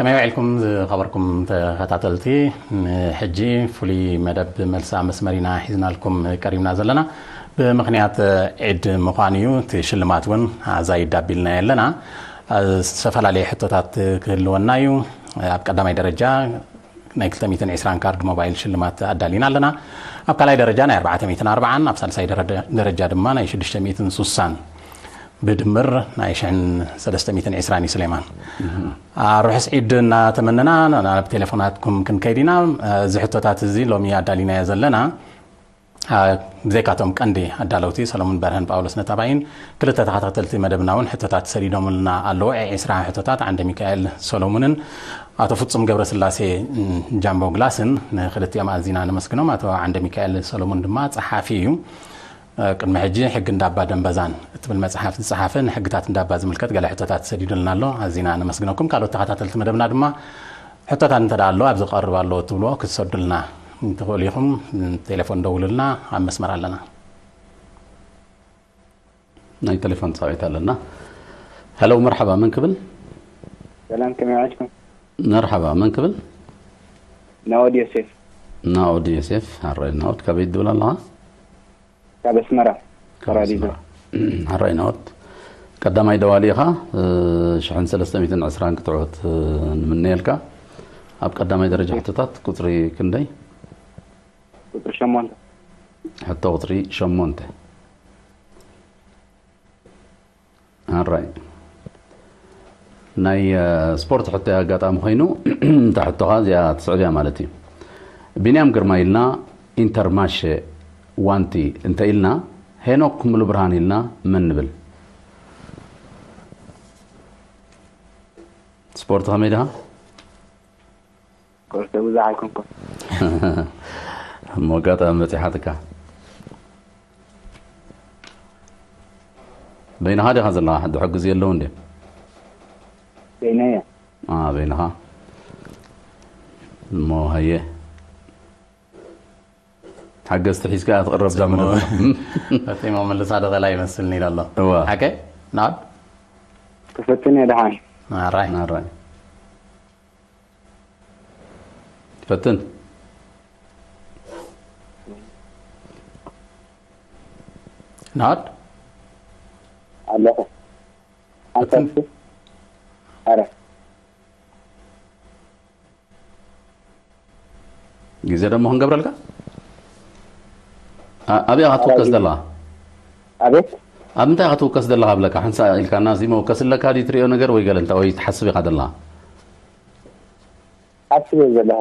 ከመይ ውዒልኩም ዝኸበርኩም ተኸታተልቲ? ሕጂ ፍሉይ መደብ መልሲ ኣብ መስመር ኢና ሒዝናልኩም ቀሪብና ዘለና። ብምኽንያት ዒድ ምዃኑ እዩ እቲ ሽልማት እውን ኣዛይድ ኣቢልናዮ ኣለና። ዝተፈላለዩ ሕቶታት ክህልወና እዩ። ኣብ ቀዳማይ ደረጃ ናይ ክልተ ሚእትን ዕስራን ካርድ ሞባይል ሽልማት ኣዳሊና ኣለና። ኣብ ካልኣይ ደረጃ ናይ ኣርባዕተ ሚእትን ኣርባዓን፣ ኣብ ሳልሳይ ደረጃ ድማ ናይ ሽዱሽተ ሚእትን ስሳን፣ ብድምር ናይ ሽሕን ሰለስተ ሚእትን ዕስራን እዩ። ስሌማን፣ ርሑስ ዒድ እናተመነና ናብ ቴሌፎናትኩም ክንከይድ ኢና። እዚ ሕቶታት እዚ ሎሚ ኣዳሊናዮ ዘለና ብዘይካቶም ቀንዲ ኣዳለውቲ ሰሎሙን በርሀን ጳውሎስ ነታባይን ክልተ ተኸታተልቲ መደብና እውን ሕቶታት ሰዲዶምልና ኣለዉ። ዕስራ ሕቶታት ዓንደ ሚካኤል ሰሎሙንን ኣቶ ፍጹም ገብረስላሴ ጃምቦ ግላስን፣ ንክልቲኦም ኣዚና ነመስግኖም። ኣቶ ዓንደ ሚካኤል ሰሎሙን ድማ ጸሓፊ እዩ። ቅድሚ ሕጂ ሕጊ እንዳባ ደንበዛን እትብል መጽሓፍ ዝጸሓፈ ንሕግታት እንዳባ ዝምልከት ገለ ሕቶታት ሰዲዱልና ኣሎ። ኣዚና ነመስግነኩም። ካልኦት ተኸታተልቲ መደብና ድማ ሕቶታት እንተ ደኣ ኣሎ፣ ኣብዚ ቀርብ ኣሎ እትብልዎ ክትሰዱልና ትኽእሉ ኢኹም። ቴሌፎን ደውሉልና፣ ኣብ መስመር ኣለና። ናይ ቴሌፎን ጻዊት ኣለና። ሄሎ፣ መርሓባ፣ መን ክብል? ሰላም፣ ከመይ ውዒልኩም? መርሓባ፣ መን ክብል? ናኦድ ዮሴፍ። ናኦድ ዮሴፍ፣ ኣራይ ናኦድ፣ ካበይ ትድውል ኣለኻ? ካብ ኣስመራ፣ ካብ ፓራዲዞ። ኣስመራ። ኣራይ ናኦድ፣ ቀዳማይ ደዋሊ ኢኻ። ሽሕን ሰለስተ ሚእትን ዕስራን ክትዕወት ንምነየልካ። ኣብ ቀዳማይ ደረጃ ሕቶታት ቁጽሪ ክንደይ? ቁጽሪ ሸሞንተ። ሕቶ ቁጽሪ ሸሞንተ። ኣራይ፣ ናይ ስፖርት ሕቶ ኣጋጣሚ ኮይኑ፣ እንተ ሕቶኻ እዚኣ ትስዕብ እያ ማለት እዩ። ቢንያም ግርማ ኢልና፣ ኢንተርማሸ ዋንቲ እንተ ኢልና፣ ሄኖክ ሙሉብርሃን ኢልና መን ንብል? ስፖርት ከመይ ድኻ? ኮርተ ብዙሕ ኣይኮንኩን። እሞ ኣጋጣሚ በጺሓትካ። በይንኻ ዲኻ ዘለኻ? ሕጂ ሕግዝ የለውን ድዩ? በይነየ። ኣ፣ በይንኻ። እሞ ሃየ። ሓገዝቲ ሒዝካ ትቕረብ እዛ መደብ። ፈጺሞ መልሳ ደኸላ ይመስልኒ ኢሉ ኣሎ። እዋ። ሓቀ? ናኦድ? ክፈትን እየ ደሓን። ኣራይ። ኣራይ። ፈትን። ናኦድ? ኣለኹ። ፈትን። ኣረ። ግዜ ደሞ ክንገብረልካ? ኣ-፣ ኣበይ ኢኻ ትውከስ ዘለኻ? ኣቤት? ኣብ ምንታይ ኢኻ ትውከስ ዘለኻ? ብለካ ሓንሳእ ኢልካና፣ እዚ መወከሲ ኣለካ ድዩ ትርእዮ ነገር ወይ ገለ እንታይ ወይ ትሓስብ ኢኻ ዘለኻ? ሓስብ እየ ዘለኹ።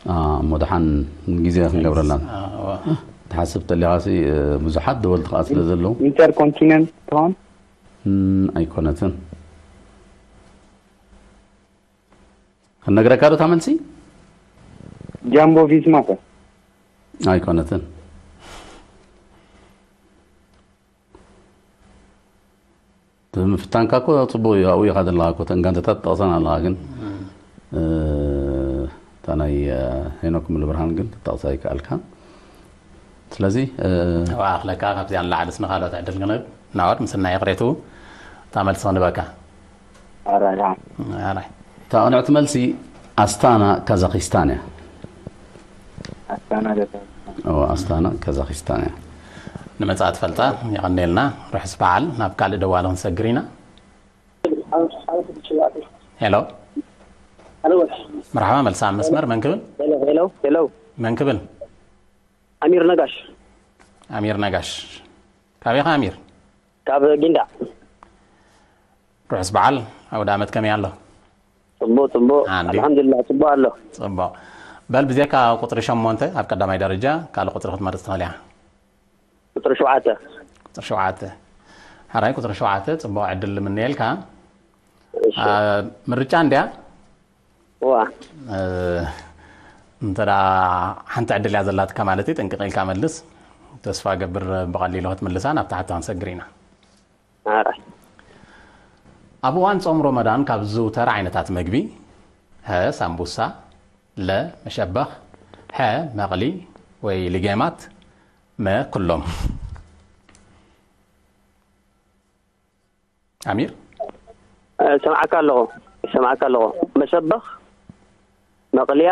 ኣ፣ እሞ ደሓን ግዜ ክንገብረላን። ኣ፣ እዋ። ትሓስብ ተሊኻሲ፣ እ፣ ብዙሓት ደወልቲ ከኣ ስለ ዘለዉ። ኢንተርኮንቲነንት ትኾን? እም፣ ኣይኮነትን። ክነግረካ ዶ እታ መልሲ? ጃምቦ ቪስማ ከ? ኣይኮነትን። ብምፍታንካ እኮ ጽቡቕ እዩ፣ ኣብኡ ኢኻ ዘለኻ እኮ፣ እተን ጋንታታት ትጠቕሰን ኣለኻ፣ ግን፣ እ፣ እታ ናይ፣ እ፣ ሄኖክ ሙሉብርሃን ግን ክትጠቕሳ ኣይከኣልካን። ስለዚ፣ እ፣ እዋ፣ ኣኽለካ ካብዚኣ ንላዕሊ ስነ ካልኦት ዕድል ክንህብ፣ ናኦድ፣ ምስናይ ይቕሬቱ፣ እታ መልሲ ክንህበካ። ኣራይ፣ ደሓን። ኣራይ። እታ ቅንዕቲ መልሲ ኣስታና ካዛኺስታን እያ። ኣስታና ካዛኺስታን። እዎ፣ ኣስታና ካዛኺስታን እያ። ንመጻኢ ትፈልጣ፣ የቐንየልና። ርሑስ በዓል። ናብ ካልእ ደዋሊ ክንሰግር ኢና። ሄሎ። ሄሎ። መርሓባ፣ መልሲ ኣብ መስመር። መን ክብል? ሄሎ፣ ሄሎ፣ ሄሎ። መን ክብል? ኣሚር ነጋሽ። ኣሚር ነጋሽ። ካበይ ኢኻ ኣሚር? ካብ ጊንዳዕ። ርሑስ በዓል ኣውደ ዓመት ከመይ ኣሎ? ጽቡቕ፣ ጽቡቕ። ኣንዲ። ኣልሓምዱሊላህ፣ ጽቡቕ ኣሎ። ጽቡቕ። በል፣ ብዜካ ቁጽሪ ሸሞንተ ኣብ ቀዳማይ ደረጃ ካልእ ቁጽሪ ክትመርጽ ትኽእል ኢኻ። ቁጽሪ ሸውዓተ። ቁጽሪ ሸውዓተ። ሕራይ፣ ቁጽሪ ሸውዓተ፣ ጽቡቕ ዕድል ንምነየልካ። እሺ። ኣ፣ ምርጫ እንድያ? እዋ። እ፣ እንተ ደኣ ሓንቲ ዕድል እያ ዘላትካ ማለት እዩ፣ ጥንቅቕ ኢልካ መልስ። ተስፋ ገብር ብቐሊሉ ክትምልሳ፣ ናብታ ሕቶ ክንሰግር ኢና። ኣረ። ኣብ እዋን ጾም ሮመዳን ካብ ዝዝውተር ዓይነታት መግቢ፣ ሀ፣ ሳምቡሳ፣ ለ፣ መሸበኽ፣ ሐ፣ መቕሊ ወይ ልጌማት፣ መ፣ ኩሎም። ኣሚር? እ፣ ሰምዓካ ኣለኹ። ሰማዕካ ኣለኹ። መሸበኽ፣ መቕልያ፣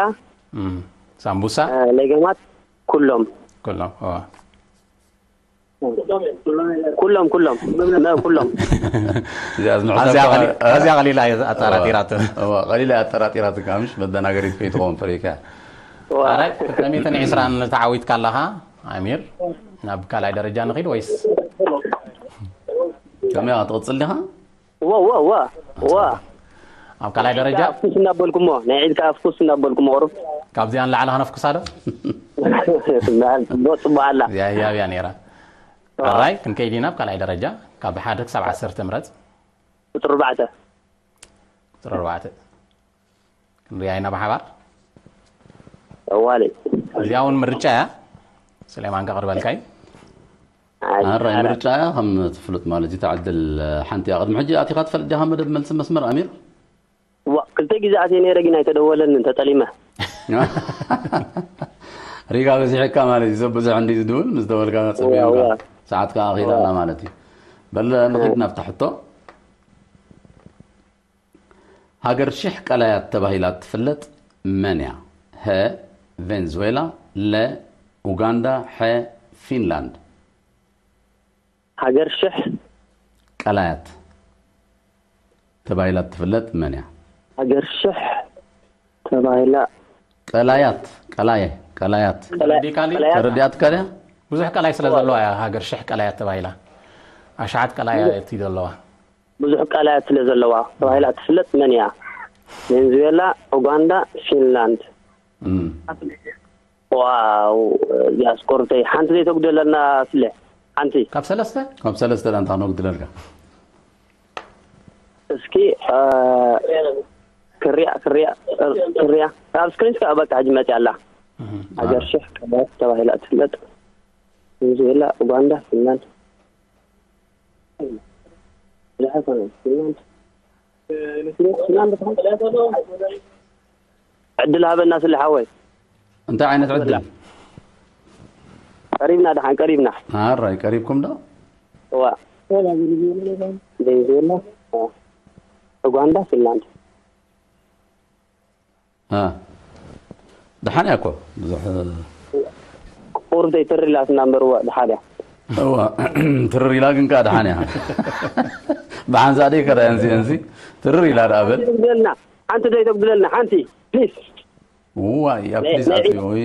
እም፣ ሳምቡሳ እ፣ ለገማት፣ ኩሎም። ኩሎም። ኦ። ኩሎም፣ ኩሎም። መ-፣ ኩሎም። እዚኣ ዝምሕሳብ ኣዝያ ከኣ- ቀሊ- ኣዝያ ቀሊላ እያ ኣጠራጢራቶ። እዋ፣ ቀሊላ እያ ኣጠራጢራትካ፣ ምሽ መደናገሪት ከይትኸውን ፈሪካ። ዋ። ኣራይ፣ ክልተ ሚእትን ዕስራን ተዓዊትካ ኣለኻ ኣሚር። ናብ ካልኣይ ደረጃ ንኺድ ወይስ? ከመይ ኢኻ ትቕጽል ዲኻ? ዋ፣ ዋ፣ ዋ፣ ዋ። ኣብ ካልኣይ ደረጃ ኣፍኩስ እናበልኩሞ፣ ናይ ዒድ ከኣ ኣፍኩስ እናበልኩሞ ቁሩብ። ካብዚኣ ንላዕሊ ከነፍኩሳ ዶ? ጽቡቕ፣ ጽቡቕ ኣላ። እዚኣ ህያብ እያ ነይራ። ኣራይ፣ ክንከይድ ኢና። ኣብ ካልኣይ ደረጃ ካብ ሓደ ክሳብ ዓሰርተ ምረጽ። ቁጽሪ ኣርባዕተ። ቁጽሪ ኣርባዕተ ክንሪኣ ኢና ብሓባር። ኣዋሊ። እዚኣ እውን ምርጫ እያ። ስሌማን ከቕርበልካ እዩ። ኣይ፣ ኣራይ ኣረ። ምርጫ እያ ከም ትፍሉጥ ማለት እዩ። ተዕድል ሓንቲ እያ። ቅድሚ ሕጂ ኣቲኻ ትፈልጥ ዲኻ መደብ መልሲ መስመር ኣሚር? ዋ፣ ክልተ ግዜ ኣትየ ነይረ ግን ኣይተደወለንን፣ ተጠሊመ። ሪጋ በዚሕካ ማለት እዩ። ሰብ ብዙሕ እንዲ ዝድውል ምስ ደወልካ ጸቢቑካ። ዋ፣ ዋ። ሰዓት ከኣ ኣኺላ ኣላ ማለት እዩ። በል ንኺድ ናብታ ሕቶ። ሃገር ሽሕ ቀላያት ተባሂላ እትፍለጥ መን እያ? ሀ ቬንዙዌላ፣ ለ ኡጋንዳ፣ ሐ ፊንላንድ። ሃገር ሽሕ ቀላያት ተባሂላ እትፍለጥ መን እያ? ሃገር ሽሕ ተባሂላ ቀላያት፣ ቀላየ፣ ቀላያት። ተረዲእካኒ? ቀላያት? ተረዲኣትካ ድያ? ብዙሕ ቀላይ ስለ ዘለዋ እያ ሃገር ሽሕ ቀላያት ተባሂላ። ኣሽሓት ቀላያት እዩ ዘለዋ። ብዙሕ ቀላያት ስለ ዘለዋ ተባሂላ እትፍለጥ መን እያ? ቬንዙዌላ፣ ኡጋንዳ፣ ፊንላንድ። እም። ዋው፣ እዚኣ ስኮርተይ ሓንቲ ዘይተጉደለና ስለ ሓንቲ። ካብ ሰለስተ? ካብ ሰለስተ ዳንታ ነጉድለልካ። እስኪ እ፣ ክሪያ፣ ክሪያ፣ ክሪያ። ኣብ ስክሪን እስከ በቃ ሕጂ መፅያ ኣላ። እህ። ሃገር ሽሕ ቀላያት ተባሂላ እትፍለጥ ቬንዙዌላ፣ ኡጋንዳ፣ ፊንላንድ። ብዙሓት ኣይኮነን። ፊንላንድ። ፊንላንድ ትኾን? ዕድል ሃበና ስለ ሓወይ። እንታይ ዓይነት ዕድል? ቀሪብና ደሓን ቀሪብና። ኣራይ ቀሪብኩም ዶ? እዋ። ቬንዙዌላ፣ ኡጋንዳ፣ ፊንላንድ። አ። ደሓን እያ እኮ። ብዙሕ ቁርብ ዘይትርላትና እምበር እዋ ደሓን እያ። እዋ፣ ትርር ኢላ ግን ከኣ ደሓን እያ። ብሓንሳእ ደይ ከዳ እንዚ፣ እንዚ ትርር ኢላ ደኣ በል። ተጉድለልና፣ ሓንቲ ዘይተጉድለልና፣ ሓንቲ፣ ፕሊስ። እዋ፣ እያ ፕሊዝ ናይ ኣትዩ። ወይ፣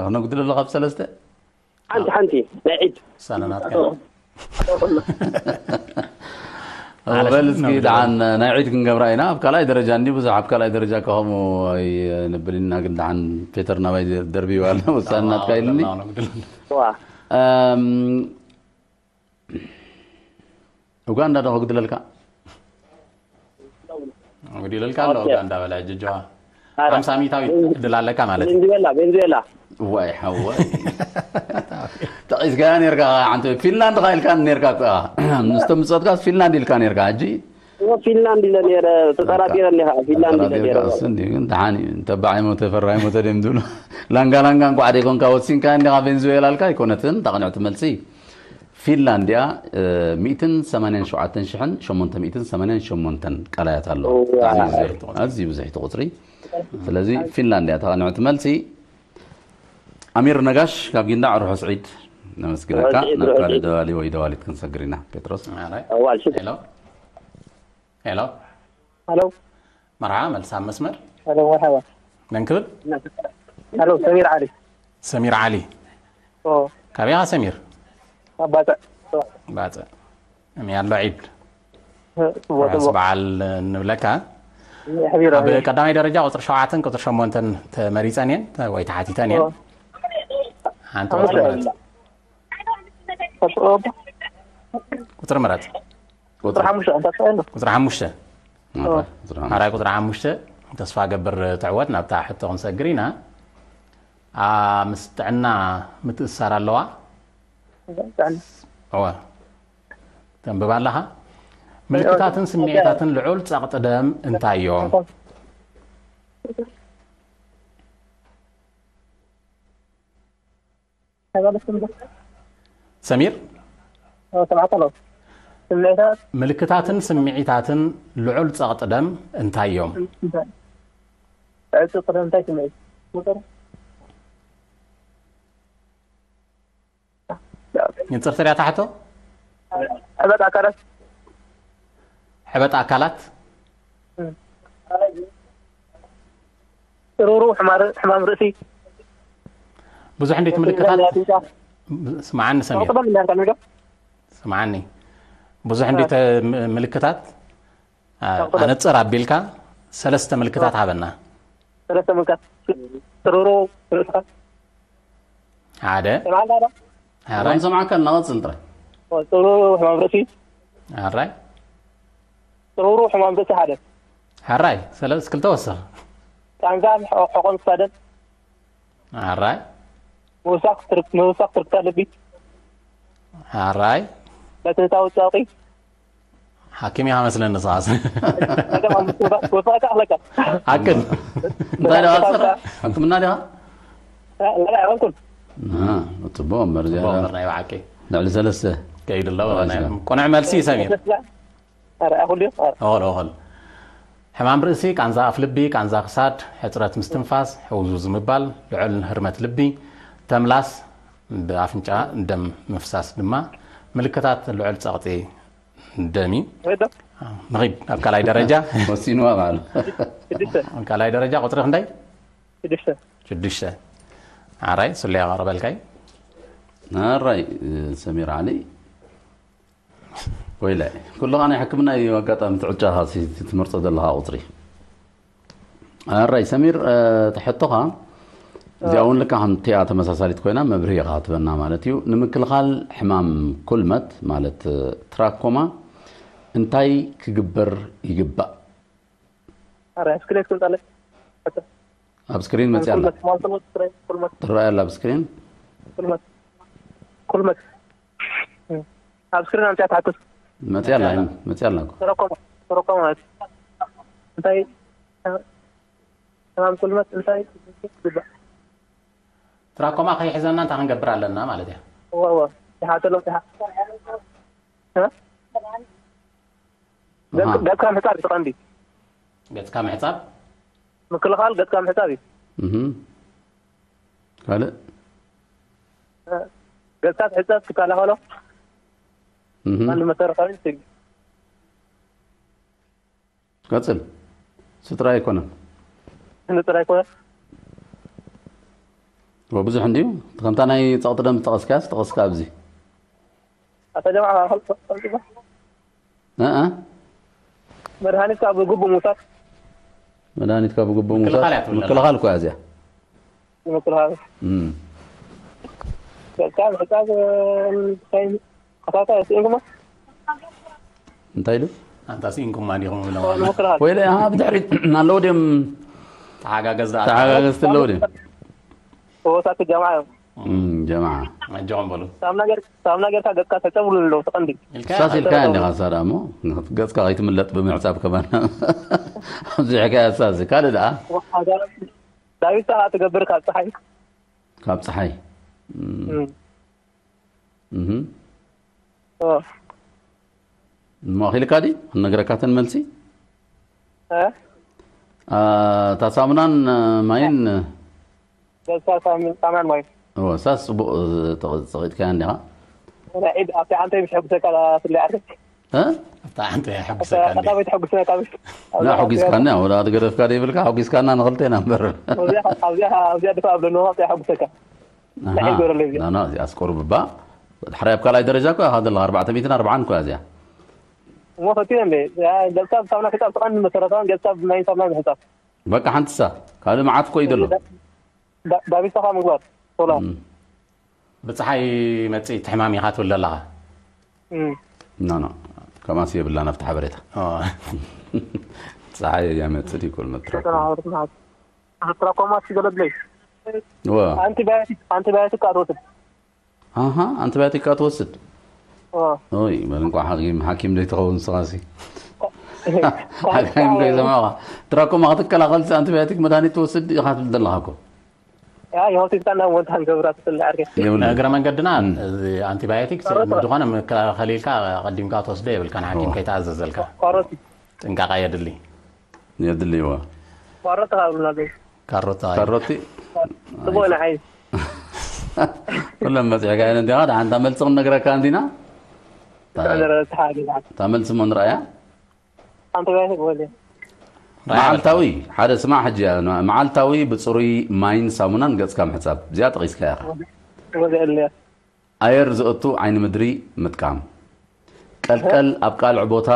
ክነጉድለሉ ካብ ሰለስተ? ሓንቲ፣ ሓንቲ፣ ናይ ዒድ። ሳነናት በል እስኪ ደሓን ናይ ዒድ ክንገብራ ኢና። ኣብ ካልኣይ ደረጃ እንዲ ብዙሕ ኣብ ካልኣይ ደረጃ ከኸምኡ ኣይንብል ኢና፣ ግን ደሓን ፔተር ናባይ ደርብዩ ኣሎ። ውሳነ ናትካ ኢልኒ። ዋ። እም፣ ኡጋንዳ ዶ ከጉድለልካ? ጉዲለልካ ኣሎ ኡጋንዳ በላ ጅጅዋ። ኣረ። ሓምሳ ሚእታዊት ዕድል ኣለካ ማለት እዩ። ቬንዙዌላ፣ ቬንዙዌላ። ዋይ ሓወይ። ጠቒስካያ ነርካ ሓንቲ ፊንላንድ ካ ኢልካ ነርካ እኮ። ምስቶም ምጸትካ ፊንላንድ ኢልካ ነርካ። ሕጂ እዎ ፊንላንድ ኢለ ነይረ፣ ተጠራጢረ እንዲኻ፣ ፊንላንድ ኢለ ነይረ። ተጠራጢርካ እሱ እንዲ ግን ደሓን እዩ። ተባዕ ይሞተ ፈራ ይሞተ ድዮም ዝብሉ። ላንጋ ላንጋ እንኳዕ ደይኮንካ ወሲንካ እንዲኻ ቬንዙዌላ ኣልካ ኣይኮነትን። እታ ቅንዕቲ መልሲ ፊንላንድ እያ። እ፣ ሚእትን ሰማንያን ሸውዓተን ሽሕን ሸሞንተ ሚእትን ሰማንያን ሸሞንተን ቀላያት ኣለዋ። እዋ። ኣዝዩ ብዙሕ፣ ኣዝዩ ብዙሕ እቲ ቁጽሪ። ስለዚ ፊንላንድ እያ እታ ቅንዕቲ መልሲ። ኣሚር ነጋሽ ካብ ጊንዳዕ ርሑስ ዒድ ነመስግነካ። ርሑስ ዒድ፣ ናብ ርሑስ ካልእ ዒድ። ደዋሊ ወይ ደዋሊት ክንሰግር ኢና ፔትሮስ። ኣራይ። እዋል ሽት። ሄሎ። ሄሎ። ሄሎ። መርሓ፣ መልሲ ኣብ መስመር። ሄሎ፣ መርሓባ። መን ክብል? ሄሎ፣ ሰሚር ዓሊ። ሰሚር ዓሊ። ኦ፣ ካበይ ኢኻ ሰሚር? ኣባጽዕ። ባጽዕ። ከመይ ኣሎ ዒድ? ጽቡቕ፣ ርሑስ ጽቡቕ። በዓል ንብለካ። ሕቢሮ፣ ኣብ ሕቢሮ። ቀዳማይ ደረጃ ቁፅሪ ሸውዓተን ቁፅሪ ሸሞንተን ተመሪፀን እየን ተ-፣ ወይ ተሓቲተን እየን። ኦ። ሓንቲ ቁፅሪ ምረፅ። ቁፅሪ ምረፅ። ቁፅሪ ሓሙሽተ፣ እንታይ ትኽእል? ቁፅሪ ሓሙሽተ። ቁፅሪ ሓሙሽተ። ሓራይ ቁፅሪ ሓሙሽተ። ተስፋ ገብር ትዕወት። ናብታ ሕቶ ክንሰግር ኢና። ኣ፣ ምስ ጥዕና ምትእስሳር ኣለዋ? ጥዕና። እወ። ተንብብ ኣለኻ? ምልክታትን ስምዒታትን ልዑል ጸቕጢ ደም እንታይ እዮም? ሰሚር? ኦ፣ ሰማዕካ ኣለኹ። ስምዒታት ምልክታትን ስምዒታትን ልዑል ጸቕጢ ደም እንታይ እዮም? እንታይ ዕጹ ቅደም እንታይ ስምዒት ቁጥር ንጽር ስርያ ታሕቶ ሕበጥ ኣካላት ሕበጥ ኣካላት ጥሩሩ ሕማር- ሕማም ርእሲ ብዙሕ እንዴት ምልክታት ስምዓኒ ሰሚር ቅደም እንዳልካ ንዶ ስምዓኒ ብዙሕ እንዴት ምልክታት ኣነጽር ኣቢልካ ሰለስተ ምልክታት ሃበና ሰለስተ ምልክታት ጥሩሩ ርእስኻ ሓደ ሰምዓና ዶ ሓራይ ንሰምዓካ እናቐፅል ጥራይ ጥሩሩ ሕማም ርእሲ ሓራይ ጥሩሩ ሕማም ርእሲ ሓደ ሓራይ ሰለስ ክልተ ወስኽ ቃንዛ ሕቆን ክሳደን ሓራይ ምውሳኽ ትርክ- ምውሳኽ ትርክታ ልቢ ሓራይ በትንታዊ ጸውቂ ሓኪም ኢኻ መስለኒ ንስኻስ ወሳካ ኣለካ ሓክም እንታይ ደኣ ስራ ሕክምና ዲኻ ላ ኣይኮንኩን አ፣ ጽቡቕ እምበር እዚኣ ወንበር ናይ ብሓቂ ልዕሊ ሰለስተ ከይዱ ኣለዎ ናይ ቁኑዕ መልሲ ሰሚር ኣረ ኣኹል ድዩ ኣረ ኦል ኦል ሕማም ርእሲ ቃንዛ ኣፍ ልቢ ቃንዛ ክሳድ ሕፅረት ምስትንፋስ ሕውዝውዝ ምባል ልዑል ህርመት ልቢ ተምላስ ብኣፍንጫ ደም ምፍሳስ ድማ ምልክታት ልዑል ፀቕጢ ደም እዩ ወደ ንኺድ ኣብ ካልኣይ ደረጃ ወሲንዋ ማለት ሽዱሽተ ኣብ ካልኣይ ደረጃ ቁፅሪ ክንደይ ሽዱሽተ ሽዱሽተ ሓራይ ስለ ያቐረበልካይ ናራይ ሰሚር ዓሊ ወይለ ኩልኻ ናይ ሕክምና እዩ ኣጋጣሚ ትዕጫኻ ትመርፆ ዘለኻ ቁፅሪ ኣራይ ሰሚር እ፣ ትሕቶኻ እዚኣ እውን ልካ ከምቲኣ ተመሳሳሊት ኮይና መብርሂ ኢኻ ትበና ማለት እዩ ንምክልኻል ሕማም ኩልመት ማለት እ፣ ትራኮማ እንታይ ክግበር ይግባእ ኣረ ብስክሌት ክንጣለ ኣብ ስክሪን መፅያ ኣላ ኩልመት ማለት ነው። ስክሪን ኩልመት ትረኣይ ኣላ ኣብ ስክሪን ኩልመት ኩልመት ኣብ ስክሪን ኣምፅያ ትሓትት መፅያ ኣላ መፅያ ኣላ እኮ ተረኮማ ተረኮማ ማለት እንታይ ሕማም ኩልመት እንታይ ግባእ ትራኮማ ከይሕዘና እንታይ ክንገብር ኣለና ማለት እያ እዋ እዋ ይሓተሎም ይሓ እ? ገጽ- ኣሃ። ገጽካ ምሕጻብ እዩ ቀንዲ ገጽካ ምሕጻብ ምክልኻል ገጽካ ምሕጻብ እዩ እህ ካልእ ገጽካ ትሕጸብ ትከላኸሎ እህ ቀንዲ መሰረታዊ ስግ ቀጽል ስጥራ ኣይኮነን ንጥራይ ኮነ ወብዙሕ እንዲዩ ከምታ ናይ ጸቕጢ ደም ዝጠቐስካያስ ጠቐስካ ኣብዚ ኣታ ጀማዓ እ እ መድሃኒት ካብ ግቡእ ምውሳድ መድሃኒትካ ብግቡእ ምውሳድ ምክልኻል እያ ትብለና። ምክልኻል እኮ እያ እዚኣ ምክልኻል እም። ገጽካ ምሕጻብ እንታይ ኣታታ ስኢንኩማ እንታይ ኢሉ ኣንታ ስኢንኩማ ዲኹም ብለው ምክልኻል ወይለ ኣሃ ብድሕሪት ኣለዎ ድዮም ተሓጋገዝ ደኣ ተሓጋገዝቲ ኣለዎ ድዮም ተወሳኪ ጀማዓ እዮም እም፣ ጀማዓ ኣጆኹም በሉ ሳምና ጌር ሳምና ጌርካ ገጽካ ተጨብሉ ኣለዉ ተቐንዲ ሳስ ኢልካ እንዲኻ ሳ ደኣ እሞ ገጽካ ከይትምለጥ ብምሕጻብ ከማን ኣብዚ ሕካያ ሳዚ ካልእ ደኣ ዳዊት ሰዓ ትገብር ካብ ፀሓይ ካብ ፀሓይ እም፣ እም። እሞ ኣኺልካ ዲ ክነግረካተን መልሲ አ፣ እታ ሳሙናን አ፣ ማይን ገዝካ ሳሙናን ማይ እወ፣ ሳስ ፅቡቅ እ፣ ተቐ- ፀቒጥካያ እንዲኻ ናይ ዒድ ኣብቲ ዓንተይ ምስ ሕጉሰካ ፍለ ዓርክ እ? ኣብታ ሓንቲ የሐጉሰካ እንዴ ቀዳመይ ተሐጉስና ካብ ና ሐጒስካና ወላ ገደፍካ ደይብልካ ሐጒስካና ንኽልቴና እምበር ኣብዚኣ ድፋ ኣብ ለንዋ ኣብዚኣ ሕጉሰካ ኣሃ። ንሕይ ዝበረለይ እዚኣ ናና እዚኣ ኣስቆሩ ብባ ሓራይ ኣብ ካልኣይ ደረጃ እኮ ኢኻ ዘለኻ ኣርባዕተ ሚእትን ኣርባዓን እኮ እያ እዚኣ እሞ ፈቲነ እንዴ ገዝካ ብሳሙና ሕፃብ ትቐንዲ መሰረታውን ገዝካ ብማይን ሳሙና ዝሕፃብ በቃ ሓንትሳ ካልእ መዓት እኮ እዩ ዘሎ ዳቢሳኻ ምግባር ቶላ እም። ብፀሓይ መፅእ ትሕማም ኢኻ ትብል ዘለኻ እም። ኖ ኖ ከማስ የብላን ኣብቲ ሓበሬታ ኦ። ፀሓይ እያ መፅእ ይኮል መትረኩ ተራሃብርትና ትራኮማት ገለብለይ ወ ኣንቲባዮቲክ ኣንቲባዮቲክ ኣትወስድ ኣሃ ኣንቲባዮቲክ ትወስድ ኦ ኦይ በል እንኳ ሓኪም ሓኪም ዘይትኸውን ንስኻሲ ሓካይም ከይሰማዕኻ ትራኮማ ክትከላኸል ኣንቲባዮቲክ መድሃኒት ትወስድ ኢኻ ትብል ዘለኻ እኮ ያ የሆስፒታል ናብ ወንታ ንገብራ ትስለ ዓርከይ። የብሉ እግረ መንገድና እም። እዚ ኣንቲባዮቲክስ ቆረጥ። ዝኾነ መከላኸሊ ኢልካ ኣቐዲምካ ትወስዶ የብልካን ሓኪም እዎ። ከይተኣዘዘልካ ቆረጥ። ጥንቃቐ የድሊ። የድልይዎ ቆረጥ ካብሉና ኣለዉ። ካሮት ካሮቲ ጽቡቅ ንዓይ። ኩለን መፅዕካ እየን እንዲኻ ደሓንታ መልፂ ክንነግረካ እንዲና ተሓገዛ። እታ መልሲ እሞ ንረኣያ ኣንቲባዮቲክ ወለ። መዓልታዊ ሓደ ስማዕ ሕጂ እያ፣ መዓልታዊ ብፅሩይ ማይን ሳሙናን ገፅካ ምሕፃብ እዚኣ ጠቂስካ ኢኻ። ወለ እለ። ኣየር ዘእቱ ዓይኒ ምድሪ ምጥቃም፣ ቀልቀል ኣብ ቃልዕ ቦታ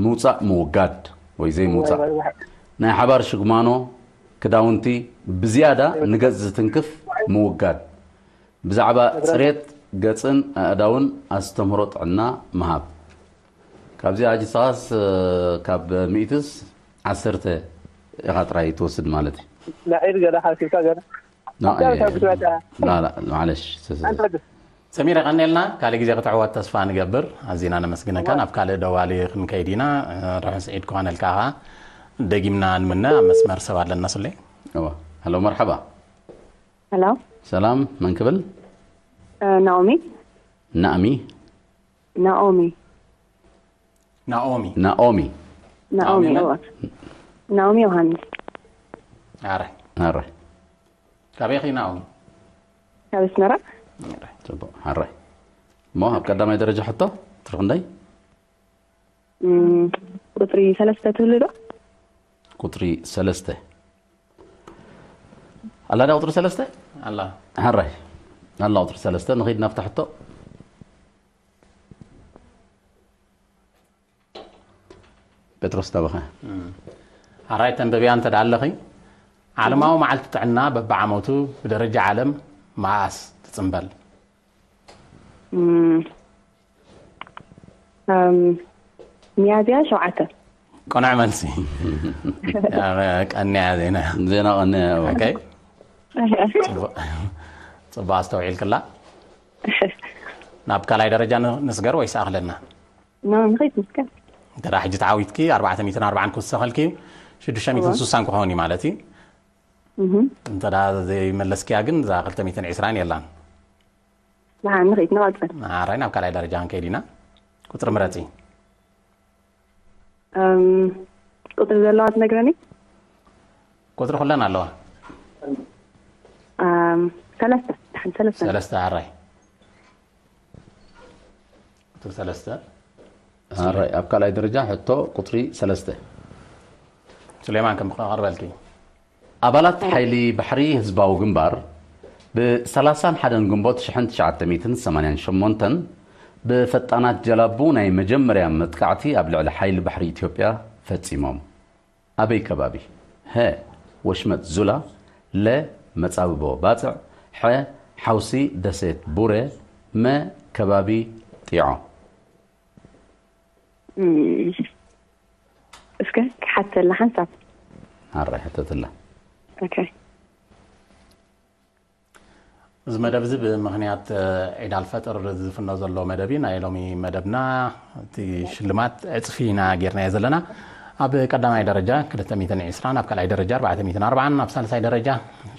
ምውፃእ ምውጋድ ወይ ዘይምውፃእ፣ ናይ ሓባር ሽጉማኖ ክዳውንቲ ብዝያዳ ንገፅ ዝትንክፍ ምውጋድ፣ ብዛዕባ ፅሬት ገፅን ኣእዳውን ኣስተምህሮ ጥዕና ምሃብ። ካብዚኣ ሕጂ ንስኻስ ካብ ሚእትስ ዓሰርተ ኢኻ ጥራይ ትወስድ ማለት እዩ። ንዒድ ገለ ሓሲብካ ገለ። ና- ኣብታ ብትመጣ። ላ- ላ- ማለሽ ኣንተ ወዲ። ሰሚር የቐንየልና። ካልእ ግዜ ክትዕወት ተስፋ ንገብር። ኣዚና ነመስግነካ። ናብ ካልእ ደዋሊ ክንከይድ ኢና። ርሑስ ዒድ ክኾነልካ ኸዓ ደጊምና ንምነ። ኣብ መስመር ሰብ ኣለና። ስለ እዋ። ሄሎ መርሓባ። ሄሎ ሰላም፣ መን ክብል? ናኦሚ። ናእሚ? ናኦሚ። ናኦሚ ናኦሚ። ናኦሚ ናኦሚ እዋ። ናኦሚ ዮሃንስ። ኣረ ኣረ ካበይ ኺ ናኦሚ? ካብ ኣስመራ። ጽቡቕ። ኣረ እሞ ኣብ ቀዳማይ ደረጃ ሕቶ ትርፍ እንደይ? እም፣ ቁፅሪ ሰለስተ ትህሉ ዶ? ቁፅሪ ሰለስተ ኣላ ዳ ቁፅሪ ሰለስተ? ኣላ ሕራይ ኣላ ቁፅሪ ሰለስተ ንኸይድ ናብታ ሕቶ። ጴጥሮስ ናባኻ። ኣራይ ተንበብያ እንተ ደኣ ኣለኺ፣ ዓለማዊ መዓልቲ ጥዕና በብዓመቱ ብደረጃ ዓለም መኣስ ትጽንበል? እም፣ እም፣ ሚያዝያ ሸውዓተ። ቆንዕ መልሲ። ቀንያ ዜና። ዜና ቀንያ እያ። ኦኬ። ጽቡቕ ኣስተውዒልክላ። ናብ ካልኣይ ደረጃ ን- ንስገር ወይስ ኣኽለና? ኖ ንኸይድ ንስከ። እንተ ደኣ ሕጂ ተዓዊትኪ ኣርባዕተ ሚእትን ኣርባዓን ክውሰኸልኪ ሽዱሽተ ሚእትን ስሳን ክኸውን እዩ ማለት እዩ። እህም። እንተ ደኣ ዘይመለስክያ ግን እዛ ክልተ ሚእትን ዕስራን የላን። ደሓን ንኸይድ ንቐጽል። ኣራይ ናብ ካልኣይ ደረጃ ክንከይድ ኢና። ቁጽሪ ምረጺ። እም፣ ቁጽሪ ዘለዋ ትነግረኒ? ቁጽሪ ኩለን ኣለዋ። እም፣ ሰለስተ። ደሓን ሰለስተ። ሰለስተ ኣራይ። ቁጽሪ ሰለስተ። ኣራይ ኣብ ካልኣይ ደረጃ ሕቶ ቁፅሪ ሰለስተ። ሱሌማን ከም ክቐርበልኪ። ኣባላት ሓይሊ ባሕሪ ህዝባዊ ግንባር ብ ሰላሳን ሓደን ግንቦት ሽሕን ትሽዓተ ሚእትን ሰማንያን ሸሞንተን ብፈጣናት ጀላቡ ናይ መጀመርያ መጥቃዕቲ ኣብ ልዕሊ ሓይሊ ባሕሪ ኢትዮጵያ ፈጺሞም። ኣበይ ከባቢ? ሀ ወሽመጥ ዙላ፣ ለ መጻብቦ ባጽዕ፣ ሐ ሓውሲ ደሴት ቡረ፣ መ ከባቢ ጢዖ። እም፣ እስከ ክሓተላ ሓንሳብ። ኣራይ ሕተትላ። ኦኬ። እዚ መደብ እዚ ብምኽንያት ዒድ ኣልፈጥር ዝፍኖ ዘሎ መደብ እዩ። ናይ ሎሚ መደብና እቲ ሽልማት ዕፅፊ ኢና ጌርናዮ ዘለና። ኣብ ቀዳማይ ደረጃ ክልተ ሚእትን ዕስራን፣ ኣብ ካልኣይ ደረጃ ኣርባዕተ ሚእትን ኣርባዓን፣ ኣብ ሳልሳይ ደረጃ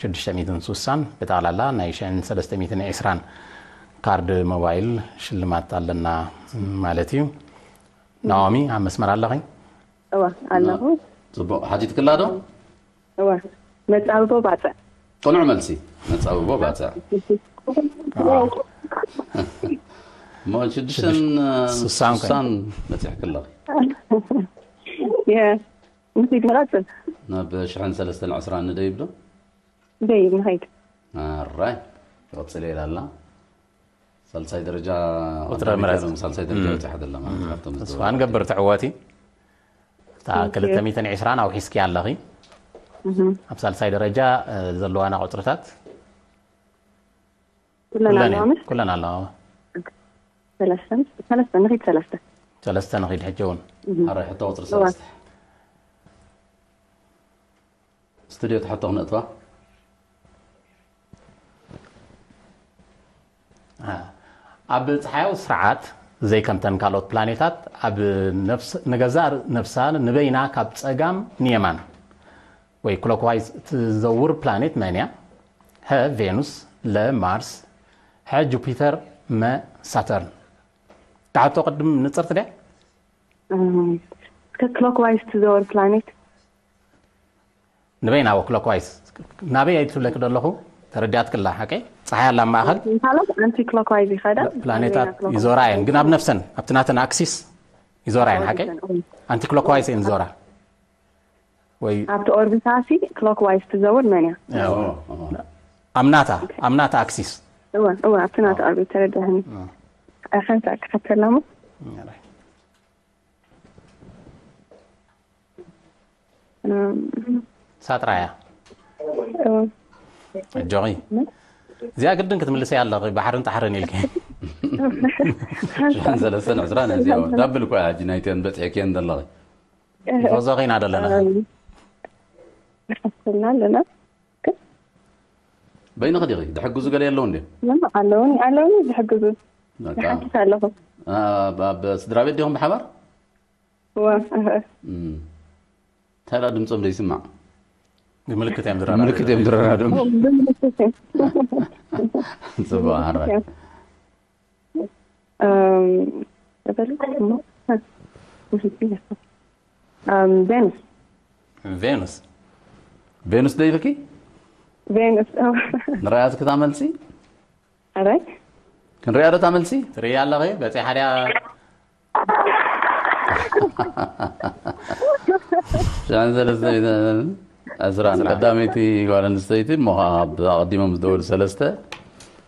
ሽዱሽተ ሚእትን ስሳን፣ ብጠቕላላ ናይ ሽሕን ሰለስተ ሚእትን ዕስራን ካርድ ሞባይል ሽልማት ኣለና ማለት እዩ። ናኦሚ ኣብ መስመር ኣለኺ? እዋ ኣለኹ። ጽቡቕ ሓቲትክላ ዶ? እዋ መጻብቦ ባጽዕ። ቅኑዕ መልሲ መጻብቦ ባጽዕ። እሞ ሽዱሽተን ስሳን ኮይኑ። ስሳን በጺሕክላ። የ ንኸይድ ንቐጽል። ናብ ሽሕን ሰለስተን ዕስራን ንደይብ ዶ? ደይብ ንኸይድ። ኣራይ ትቕጽል ኢላ ኣላ። ሳልሳይ ደረጃ ቁጽሪ ምረጽ። ሳልሳይ ደረጃ በጺሓ ዘላ ማለት ካብቶም ተስፋ ዝተወዳደሩ። ንገብር ትዕወቲ። እታ Thank you። ክልተ ሚእትን ዕስራን ኣውሒስኪ ኣለኺ። ኣብ ሳልሳይ ደረጃ እ፣ ዘለዋና ቁጽርታት ኩለን ኩለን ኣለዋ እየን። ምስ ኩለን ኣለዋ። ሰለስተ ምስ ሰለስተ ንኺድ ሰለስተ። ሰለስተ ንኺድ ሕጂ እውን። ኣራይ ሕቶ ቁጽሪ ሰለስተ። ስቱድዮ ትሕቶ ክነእትዋ። አ፣ ኣብ ጸሓያዊ ስርዓት ዘይከምተን ካልኦት ፕላኔታት ኣብ ነፍስ ንገዛእ ነፍሳ ንበይና ካብ ጸጋም ንየማን ወይ ክሎክዋይዝ ትዘውር ፕላኔት መን እያ? ሀ ቬኑስ፣ ለ ማርስ፣ ሐ ጁፒተር፣ መ ሳተርን። ተሓቶ ቅድም ንጽርቲ ድያ? ክሎክዋይዝ ትዘወር ፕላኔት ንበይ ናብ ክሎክዋይዝ ናበይ ኣይትብለክ ዘለኹ ተረዲኣትክላ ሓቀይ ፀሓይ ኣላ ማእኸል ማለት ኣንቲ ክሎክዋይዝ ይኸዳ ፕላኔታት ይዞራ እየን ግን ኣብ ነፍሰን ኣብቲ ናተን ኣክሲስ ይዞራ እየን ሓቀይ ኣንቲ ክሎክዋይዝ እየን ዞራ ወይ ኣብቲ ኦርቢታሲ ክሎክዋይዝ ትዘውር መን እያ ኣምናታ ኣምናታ ኣክሲስ እወ እወ ኣብቲ ናተ ኦርቢት ተረዳህኒ ሓንሳ ክሓተላ ሞ ሳጥራያ እጆኺ እዚኣ ግድን ክትምልሰያ ኣለኺ ባሕርን ጣሕርን ኢልኪ ሽሕን ሰለስተን ዕስራን እዚኣ ዳብል እኳ ሕጂ ናይተን በፂሕክየን ዘለኺ ፎዞኺ ኢና ዘለና ንሓስብና ኣለና በይንኺ ዲኺ ድሕግዙ ገለ የለውን ድዮም ኣለውኒ ኣለውኒ ዝሕግዙ ይሓትት ኣለኹ ኣብ ስድራ ቤት ዲኹም ብሓባር እንታይ ድምፆም ዘይስማዕ ብምልክት እዮም ዝረራ ምልክት እዮም ዝረራዶም ብምልክት ፅቡቅ ሓራይ ቬኑስ ቬኑስ ቬኑስ ደይልኪ ቬኑስ ንራያት ክታመልሲ ኣራይ ክንሪያ ዶ ታመልሲ ትሪያ ኣለኺ በፂሓ ድያ ሽሕን ሰለስተ ሚእትን ዕስራን ቀዳመይቲ ጓል ኣንስተይቲ እሞ ከዓ ኣብ ኣቐዲሞም ዝደወሉ ሰለስተ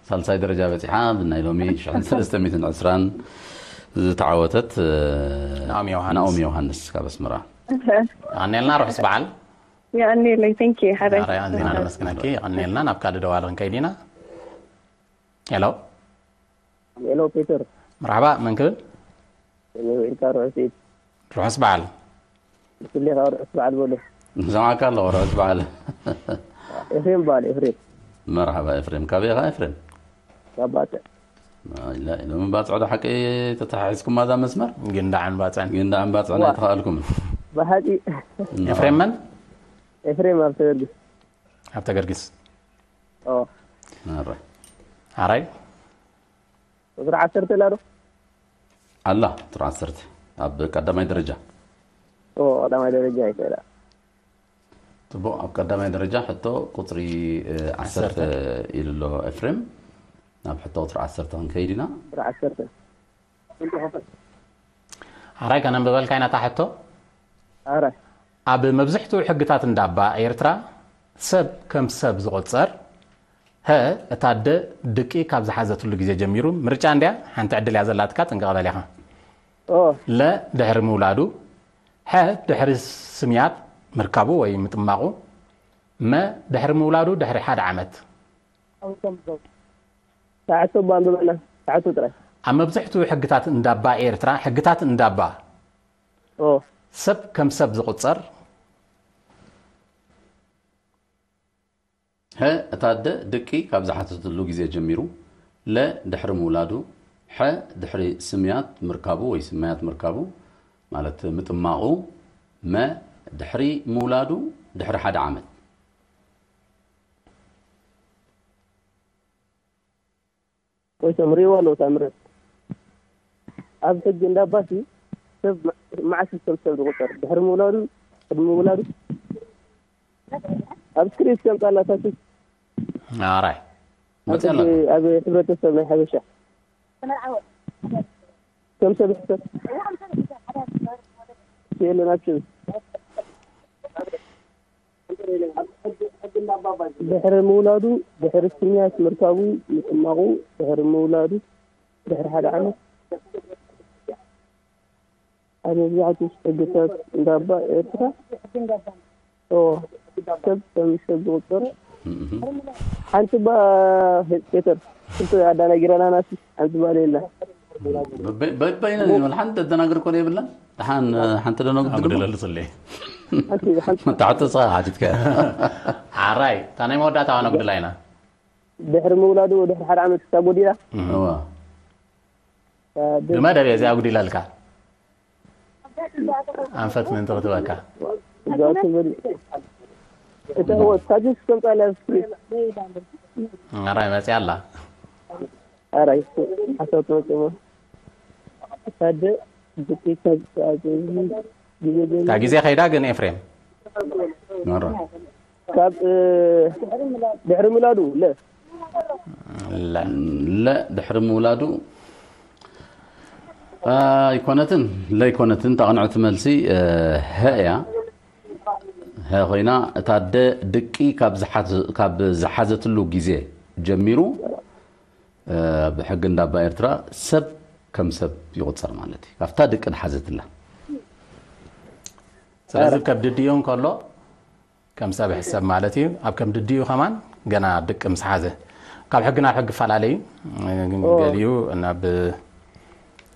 ሳልሳይ ደረጃ በፂሓ ብናይ ሎሚ ሽሕን ሰለስተ ሚእትን ዕስራን ዝተዓወተት ናኦሚ ዮሃንስ። ናኦሚ ዮሃንስ ካብ ኣስመራ ኣኔልና ርሑስ በዓል የቀኒለይ ቴንኪ ሓደ ኣዝና ነመስግነኪ የቀኒልና ናብ ካልእ ደዋሊ ክንከይድ ኢና ሄሎ ሄሎ ፒተር መርሓባ መን ክብል ውዒልካ ርሑስ ኢድ ርሑስ በዓል ንስሌኻ ርሑስ በዓል በሎ ንሰማዕካ ኣለኹ ርሑስ በዓል ኤፍሬም በዓል ኤፍሬም መርሓባ ኤፍሬም ካበይ ኢኻ ኤፍሬም ካብ ባጽዕ ሎሚ ባጽዕ ዶ ሓቂ ተተሓሒዝኩማ እዛ መስመር ግንዳዕን ባፅዕን ግንዳዕን ባፅዕን ኣይተኸኣልኩምን ብሓቂ ኤፍሬም መን ኤፍሬም ኣብ ተገርግስ ኣብ ተገርግስ ኦ ኣረ ኣራይ ቁፅሪ ዓሰርተ ኣላ ዶ ኣላ ቁፅሪ ዓሰርተ ኣብ ቀዳማይ ደረጃ ኦ ቀዳማይ ደረጃ ይኽእላ ፅቡቕ ኣብ ቀዳማይ ደረጃ ሕቶ ቁፅሪ እ፣ ዓሰርተ ኢሉ ኣሎ ኤፍሬም ናብ ሕቶ ቁፅሪ ዓሰርተ ክንከይድ ኢና ቁፅሪ ዓሰርተ ኣራይ ከነንብበልካ ኢና እታ ሕቶ ኣረ ኣብ መብዝሕትኡ ሕግታት እንዳባ ኤርትራ ሰብ ከም ሰብ ዝቑጸር ሀ እታ ኣደ ድቂ ካብ ዝሓዘትሉ ግዜ ጀሚሩ ምርጫ እንድያ ሓንቲ ዕድል እያ ዘላትካ ጥንቀቕ በል ኢኻ ኦ ለ ድሕሪ ምውላዱ ሐ ድሕሪ ስምያት ምርካቡ ወይ ምጥማቑ መ ድሕሪ ምውላዱ ድሕሪ ሓደ ዓመት ሳዕቶ ባንብበና ሳዕቶ ጥራይ ኣብ መብዝሕትኡ ሕግታት እንዳባ ኤርትራ ሕግታት እንዳባ ኦ ሰብ ከም ሰብ ዝቑጸር ሀ እታ ኣደ ድቂ ካብ ዝሓተተሉ ግዜ ጀሚሩ ለ ድሕሪ ምውላዱ ሐ ድሕሪ ስምያት ምርካቡ ወይ ስማያት ምርካቡ ማለት ምጥማቑ መ ድሕሪ ምውላዱ ድሕሪ ሓደ ዓመት ወይቶም ሪእዋ ኣለዉ እታ ምረት ኣብ ሕጊ እንዳባሲ ሰብ መዓስ ከም ሰብ ዝቁጠር ድሕሪ ምውላዱ ቅድሚ ምውላዱ ኣብ ስክሪን ከምፃላታሲ ኣራይ መፅያ ኣላ ኣብ ሕብረተሰብ ናይ ሓበሻ ከም ሰብ ሕሰብ የለን ኣብሽን ድሕሪ ምውላዱ ድሕሪ ስምያት ምርካቡ ምጥማቑ ድሕሪ ምውላዱ ድሕሪ ሓደ ዓመት ኣብ መብዛሕትኡ ሕግታት እንዳባ ኤርትራ ኦ ሰብ ከም ሰብ ዝቁጠር ሓንቲ ባ ሄተር ክልተ ኣዳናጊረና ናሲ ሓንቲ ባ ሌላ በበይነ ሓንቲ ተደናግር ኮነ የብላን ደሓን ሓንቲ ደነግር ኣጉድለሉ ጽለይ ሓንቲ ሓንቲ መታሕቶ ስኻ ሓቲትካ ዓራይ እታ ናይ መወዳእታ ዋና ጉድላ ኢና ድሕሪ ምውላዱ ድሕሪ ሓደ ዓመት ክሳብ ወዲላ እዋ ብመደብ እየ እዚኣ ጉዲለልካ ኣንፈት ምእንቲ ክትበካ እዛቱ በል እታ ወት ታጅስ ከምጻላ ስፕሪት ኣራይ መጽያ ኣላ። ኣራይ ሓሳብ ተወጽሞ ታደ ብቂ ግዜ እታ ግዜ ከይዳ ግን ኤፍሬም መራ ካብ ድሕሪ ሚላዱ ለ ለ ለ ድሕሪ ምውላዱ ኣይኮነትን ለይኮነትን ተቐንዕቲ መልሲ ሀ እያ። ሀ ኮይና እታ ኣደ ድቂ ካብ ዝሓዘትሉ ግዜ ጀሚሩ ብሕጊ እንዳባ ኤርትራ ሰብ ከም ሰብ ይቑጸር ማለት እዩ። ካብታ ድቂ ዝሓዘትላ ስለዚ ከብዲ ድዮ እንከሎ ከም ሰብ ይሕሰብ ማለት እዩ። ኣብ ከም ድድዩ ከማን ገና ድቂ ምስ ሓዘ ካብ ሕጊ ናብ ሕጊ ይፈላለ እዩ። ገሊኡ ናብ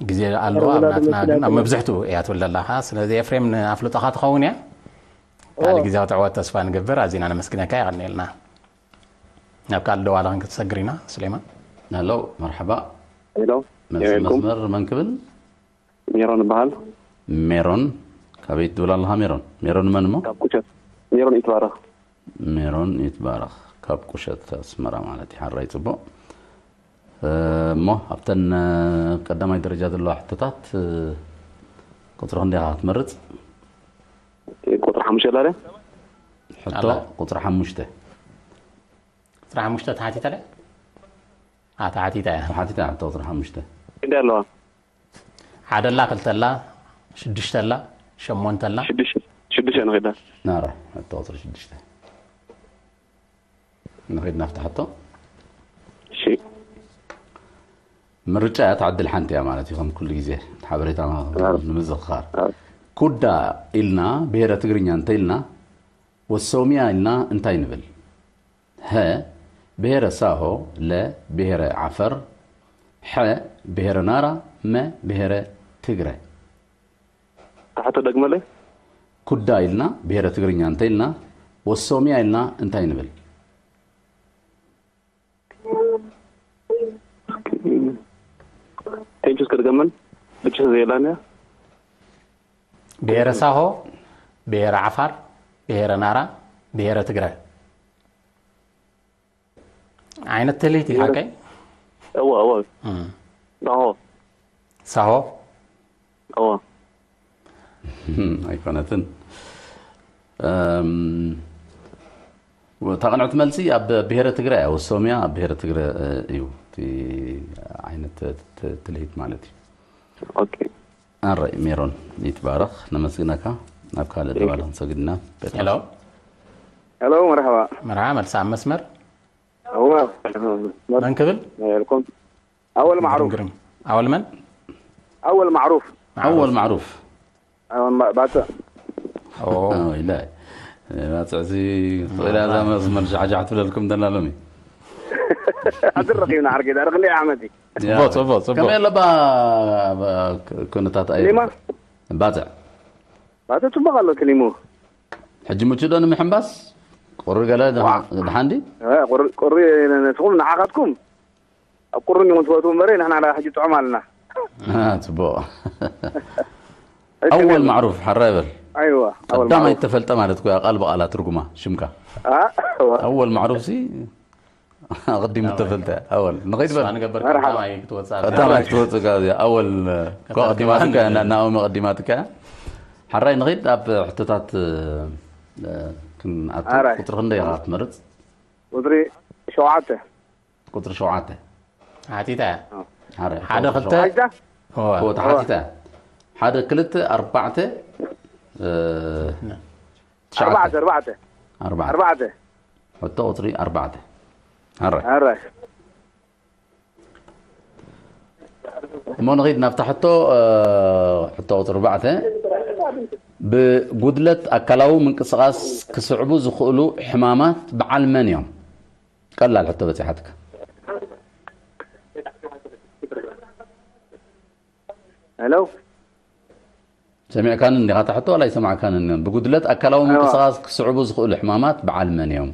ግዜ ኣለዎ ኣብ ናትና ግን ኣብ መብዝሕትኡ እያ ትብል ዘለኻ። ስለዚ ኤፍሬም ንኣፍልጦኻ ትኸውን እያ። ካልእ ግዜያዊ ትዕወት ተስፋ ንገብር። ኣዚና ነመስግነካ። የቐንየልና። ናብ ካልእ ደዋለ ክንክትሰግር ኢና። ሱሌማን ሄሎ መርሓባ ሄሎ መስመር መን ክብል ሜሮን ይበሃል። ሜሮን ካበይ ትብል ኣለኻ? ሜሮን ሜሮን መን እሞ? ካብ ቁሸት ሜሮን ይትባረኽ። ሜሮን ይትባረኽ ካብ ቁሸት ኣስመራ ማለት እዩ። ሓራይ ጽቡቕ እሞ ኣብተን ቀዳማይ ደረጃ ዘለዋ ሕቶታት ቁፅሪ ክንደይ ኢኻ ክትመርፅ? ቁፅሪ ሓሙሽተ ላለ ሕቶ ቁፅሪ ሓሙሽተ ቁፅሪ ሓሙሽተ ተሓቲተ ለ ተሓቲታ እያ። ተሓቲታ ሕቶ ቁፅሪ ሓሙሽተ እንደ ኣለዋ ሓደላ ክልተላ ሽዱሽተላ ሸሞንተላ ሽዱሽተ ንኸዳ ናራ ሕቶ ቁፅሪ ሽዱሽተ ንኸይድ ናፍታ ሕቶ እሺ ምርጫ እያ ትዓድል ሓንቲ እያ ማለት እዩ። ከም ኩሉ ግዜ ሓበሬታ ንምዝኽኻር ኩዳ ኢልና ብሄረ ትግርኛ እንተ ኢልና ወሶሚያ ኢልና እንታይ ንብል? ሀ ብሄረ ሳሆ፣ ለ ብሄረ ዓፈር፣ ሐ ብሄረ ናራ፣ መ ብሄረ ትግረ። ታሕቶ ደግመለይ ኩዳ ኢልና ብሄረ ትግርኛ እንተ ኢልና ወሶሚያ ኢልና እንታይ ንብል? ቴንቹስ ከድገመን ብጭ ዘየላን እያ ብሄረ ሳሆ፣ ብሄረ ዓፋር፣ ብሄረ ናራ፣ ብሄረ ትግረ። ዓይነት ትልሂት እዩ ሓቀይ? እወ እወ ሳሆ ሳሆ እወ ኣይኮነትን። እታ ቅንዕቲ መልሲ ኣብ ብሄረ ትግረ እያ። ወሶምያ ኣብ ብሄረ ትግረ እዩ እቲ ዓይነት ትልሂት ማለት እዩ። ኦኬ ኣረይ ሜሮን ይትባረኽ፣ ነመስግነካ። ናብ ካልእ ደባለ ክንሰግድ ኢና። ጴጥሮስ። ሄሎ ሄሎ መርሓባ መርሓባ፣ መልሲ ኣብ መስመር። እዋ መን ክብል? ነይርኩም ኣወል ማዕሩፍ ግርም። ኣወል መን? ኣወል ማዕሩፍ ኣወል ማዕሩፍ ኣወል ማ- ባጽዕ ኦ፣ ኢለ ባፅዕዚ ትኽእል እዛ መስመር ጃሕጃሕ ትብለልኩም ደላ ሎሚ ኣዝር ረኺብና ዓርጌ ዳር ክንደይ ዓመት እዩ ጽቡቕ፣ ጽቡቕ፣ ጽቡቕ። ከመይ ኣለባ ኩነታት ኣየ ሊማ ባፅዕ ባጽዕ ጽቡቕ ኣሎ ክሊሙ ሕጂ ምቹ ዶ ንምሕንባስ ቁሪ ገለ ድሓንዲ ቁሪ ንስኹም ንዓኻትኩም ኣብ ቁሪ እንዲኹም ትፈትዉ እምበረ ንሕና ሕጂ ጥዑም ኣለና ጽቡቕ ኣወል ማዕሩፍ ሓራ ይበል ኣይዋ ኣወል ቀዳማይ ማዕሩፍ ተፈልጠ ማለት እኮ ቃል ብቓላ ትርጉማ ሽምካ አ፣ እዋ። ኣወል ማዕሩፍ ሲ ኣቐዲሙ ተፈልጠ ኣወል ንኸይድ በል ንገበር መርሓባ። ቀዳማይ ክትወፅእ ቀዳማይ ክትወፅእ እዚኣ ኣወል እኳ ቀዲማትካ እያ ናኦም ቀዲማትካ እያ ሓራይ ንኸይድ ኣብ ሕቶታት ክንኣቱ ሓራይ። ቁፅሪ ክንደይ ኢኻ ክትመርፅ ቁፅሪ ሸውዓተ ቁፅሪ ሸውዓተ ሓቲታ እያ ሓራይ ሓደ ክልተ ሓይታ እወ። እወ ተሓቲታ እያ ሓደ ክልተ ኣርባዕተ እ፣ ትሽዓተ ኣርባዕተ ኣርባዕተ ኣርባዕተ ኣርባዕተ ሕቶ ቁፅሪ ኣርባዕተ ሓራይ ኣራይ እሞ ንኸይድ ናብታ ሕቶ እ፣ ሕቶ ቁፅሪ ኣርባዕተ ብጉድለት ኣካላዊ ምንቅስቓስ ክስዕቡ ዝኽእሉ ሕማማት በዓል መን እዮም? ቀላል ሕቶ በፂሓትካ ሄሎ ሰሚዕካኒ እንዲኻ እታ ሕቶ ዋላ ኣይሰማዕካኒ እኒኦን ብጉድለት ኣካላዊ ምንቅስቓስ ክስዕቡ ዝኽእሉ ሕማማት በዓል መን እዮም?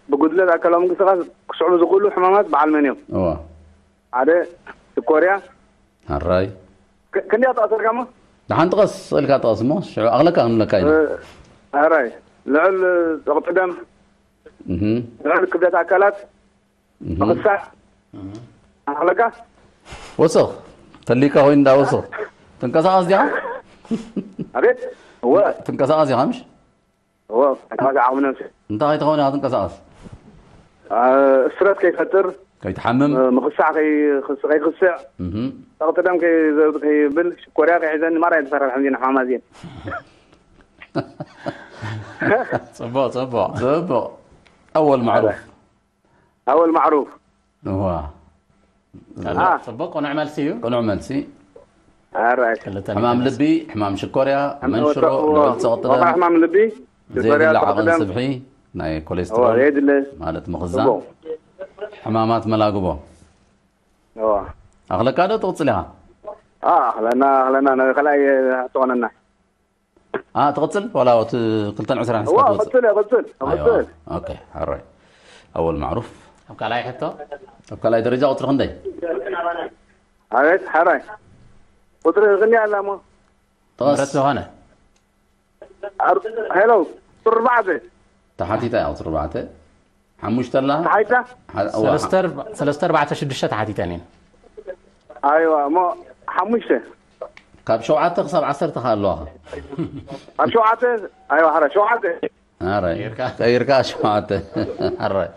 ብጉድለት ኣካላዊ ምንቅስቃስ ክስዕቡ ዝኽእሉ ሕማማት በዓል መን እዮም እዋ ሓደ ስኮርያ ሓራይ ክ- ክንደይ ኣጠቐሰልካ ሞ ደሓን ጥቐስ ስእልካ ጥቐስ እሞ ሽዑ ኣኽለካ ክንብለካ ኢና ኣራይ ልዑል ጸቕጢ ደም፣ ልዑል ክብደት ኣካላት፣ ምኽሳዕ፣ ኣኽለካ። ወስኽ ተሊካ ኮይኑ እንዳ ወስኽ ትንቀሳቐስ ዲኻ? ኣቤት። እወ ትንቀሳቐስ ዲኻ ምሽ? እወ ተንቀሳቐስ ዓቕሚ ነብሲ። እንታይ ከይትኸውን ኢኻ ትንቀሳቐስ? ስትረስ ከይፈጥር፣ ከይትሓምም፣ ምኽሳዕ ከይክስዕ፣ ጸቕጢ ደም ከይብል፣ ሽኮርያ ከይሕዘኒ ማራ እየ ዝፈርሕ ሕዚ ንሕማማት እዚአን። ጽቡቕ ጽቡቕ ጽቡቕ። ኣወል ማዕሩፍ ኣወል ማዕሩፍ። እዋ። ጽቡቕ ቅኑዕ መልሲ እዩ። ቅኑዕ መልሲ። ሕማም ልቢ፣ ሕማም ሽኮርያ፣ መንሽሮ፣ ልዑል ጸቕጢ ደም፣ ሕማም ልቢ፣ ዘይድለ ዓቐን ስብሒ፣ ናይ ኮሌስትሮል ማለት ምኽዛን፣ ሕማማት መላግቦ። ኣኽለካ ዶ ትቕጽል ኢኻ? ኣኽለና ኣኽለና ናይ ካልኣይ ሕቶ ኾነና። ትቕጽል ዋላ እቲ ክልተን ዕስራን እዋ ሒዝካ ትወጽእ? ቅጽል እየ ቅጽል ቅጽል። ኦኬ፣ ሓራይ ኣወል ማዕሩፍ። ኣብ ካልኣይ ሕቶ ኣብ ካልኣይ ደረጃ ቁጽሪ ክንደይ? ኣቤት ሓራይ ቁጽሪ ክንደይ ኣላ እሞ? ጥቐስ። ምረት ዝኾነ። ኣር- ሄሎ ቁጽሪ ኣርባዕተ። ተሓቲታ እያ ቁጽሪ ኣርባዕተ። ሓሙሽተ ኣላ? ተሓቲታ? ሓ- እዋ። ሰለስተ ኣርባ- ሰለስተ ኣርባዕተ ሽዱሽተ ተሓቲተን እየን። ኣይዋ እሞ ሓሙሽተ። ካብ ሸውዓተ ክሳብ ዓሰርተ ከ ኣለዋኻ? ኣብ ሸውዓተ ኣይዋ ሓራ ሸውዓተ። ኣራይ ቀይርካ ሸውዓተ። ኣራይ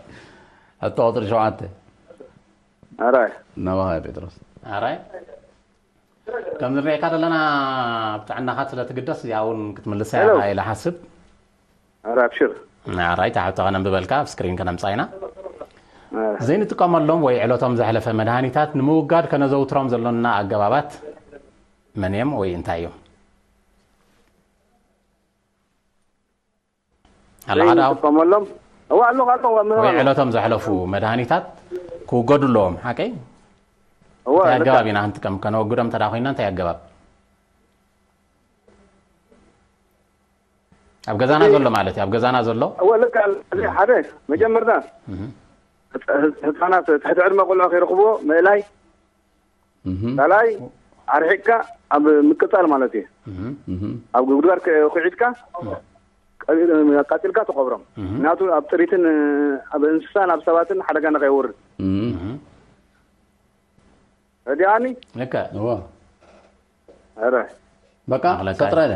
ሕቶ ቁፅሪ ሸውዓተ። ኣራይ ናባኻ ያ ጴጥሮስ። ኣራይ ከም ንሪኤካ ዘለና ኣብ ጥዕናኻ ስለ ትግደስ እዚኣ እውን ክትምልሳ ኢኻ ኢለ ሓስብ። ኣራይ ኣብሽር። ኣራይ እታ ሕቶ ከነንብበልካ ኣብ ስክሪን ከነምፃ ኢና። ዘይንጥቀመሎም ወይ ዕለቶም ዘሕለፈ መድሃኒታት ንምውጋድ ከነዘውትሮም ዘሎና ኣገባባት መን እዮም ወይ እንታይ እዮም? ኣለኻ ዶ? ዘይንጥቀመሎም እዋ ኣለኹ ኣለኹ መምህር ወይ ኣለኹ። ዕለቶም ዘሕለፉ መድሃኒታት ክውገዱ ኣለዎም ሓቀይ? እዋ እንታይ ልክዕ። ኣገባብ ኢና ክንጥቀም ከነወግዶም እንተ ኮይና እንታይ ኣገባብ? ኣብ ገዛና ዘሎ ማለት እዩ ኣብ ገዛና ዘሎ እወ ልክዕ። እዚ ሓደ መጀመርታ ህፃናት ትሕቲ ዕድመ ቆልዑ ከይረኽብዎ ምእላይ ካልኣይ ኣርሒቅካ ኣብ ምቅፃል ማለት እዩ። ኣብ ጉድጓድ ኩዒትካ ኣቃፂልካ ትቀብሮም። ምክንያቱ ኣብ ጥሪትን ኣብ እንስሳን ኣብ ሰባትን ሓደጋ ንከይወርድ። ረዲኣኒ? ልክዕ። ረ በቃ ኣኽለካ ሰጥራ ኢለ።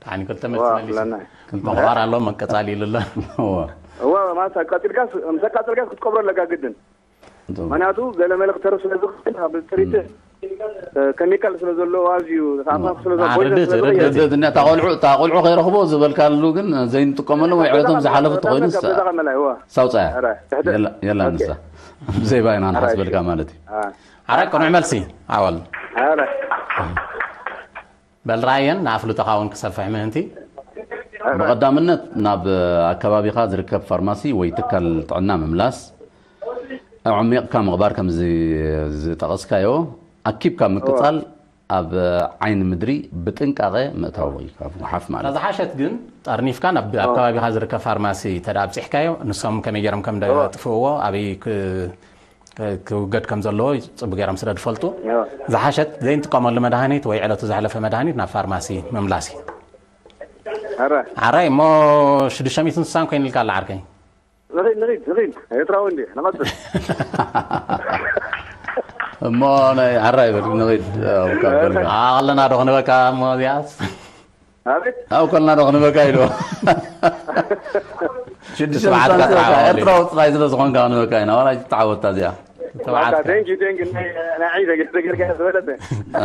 ታኒ ክልተ መልሲ ዋ፣ መሊሱ። ብለና። ምኽባር ኣሎ መቀጻል ኢሉ ኣሎ። እወ። እወ፣ ማለት ኣቃጺልካስ፣ ምስ ኣቃጺልካስ ክትቀብሮ ኣለካ ግድን። እቶም። ምኽንያቱ ገለ መለ ክተርፍ ስለ ዝኽእል፣ ኣብ ጥሪት፣ እ፣ ኬሚካል ስለ ዘለዎ፣ ኣዝዩ ተኣፋፍ ስለ ዘለዎ፣ ኣርድእት፣ ፖይዘን ስለ ዝኽእል። ኣርድእት። እታ ቆልዑ፣ እታ ቆልዑ ከይረኽቦ ዝበልካሉ ግን ዘይንጥቀመሉ ወይ ዕለቶም ዝሓለፉ ተኾይኑ ኣብ ገዛ ከመላ፣ እወ። ሳውፃያ። ኣረ፣ ትሕቲ-፣ የላ፣ የላ ኦኬ። ንሳ። ብዘይ ባይና ኣረ፣ ንሓስበልካ እሺ። ማለት እዩ። አ። ኣረ፣ ቅኑዕ መልሲ፣ ኣወል። ኣረ። በል ራእየን ንኣፍልጦኻ እውን ክሰፍሕ ምእንቲ። ብቐዳምነት ናብ ኣከባቢኻ ዝርከብ ፋርማሲ ወይ ትካል ጥዕና ምምላስ። ኣዕሚቕካ ምቕባር ከም ዝ-፣ ዝጠቐስካዮ ኣኪብካ ምቅጻል ኣብ ዓይኒ ምድሪ ብጥንቃቐ ምእታው ወይ ካብ ጓሓፍ ማለት እዩ። ዝሓሸት ግን ጠርኒፍካ ናብ ኣብ ከባቢኻ ዝርከብ ፋርማሲ እንተ ደኣ ኣብጺሕካዮ ንሶም ከመይ ገይሮም ከም ደጥፍእዎ ኣበይ ክ-፣ ክውገድ ከም ዘለዎ ጽቡቅ ገይሮም ስለ ዝፈልጡ ዝሓሸት ዘይንጥቀመሉ መድሃኒት ወይ ዕለቱ ዝሓለፈ መድሃኒት ናብ ፋርማሲ ምምላስ እዩ። ኣረ። ኣራይ እሞ ሽዱሽተ ሚእትን ስሳን ኮይኑልካ ኣላ ዓርከይ። ንኺድ ንኺድ ንኺድ ኤርትራዊ እንዲ ንቐጽል። እሞ ናይ ዓራይ በል ንኺድ ኣብ ካብ በልካ። ኣለና ዶ ክንበካ እሞ እዚኣስ? ኣብኡ ከልና ዶ ክንበካ ኢሉ። ሽዱሽተ ሰዓት መዓልቲ ካትራ ዓወት እዩ። ኤርትራዊ ጥራይ ስለ ዝኾንካ ክንበካ ኢና ዋላ ኣይትተዓወታ እዚኣ። ተባዓትካ።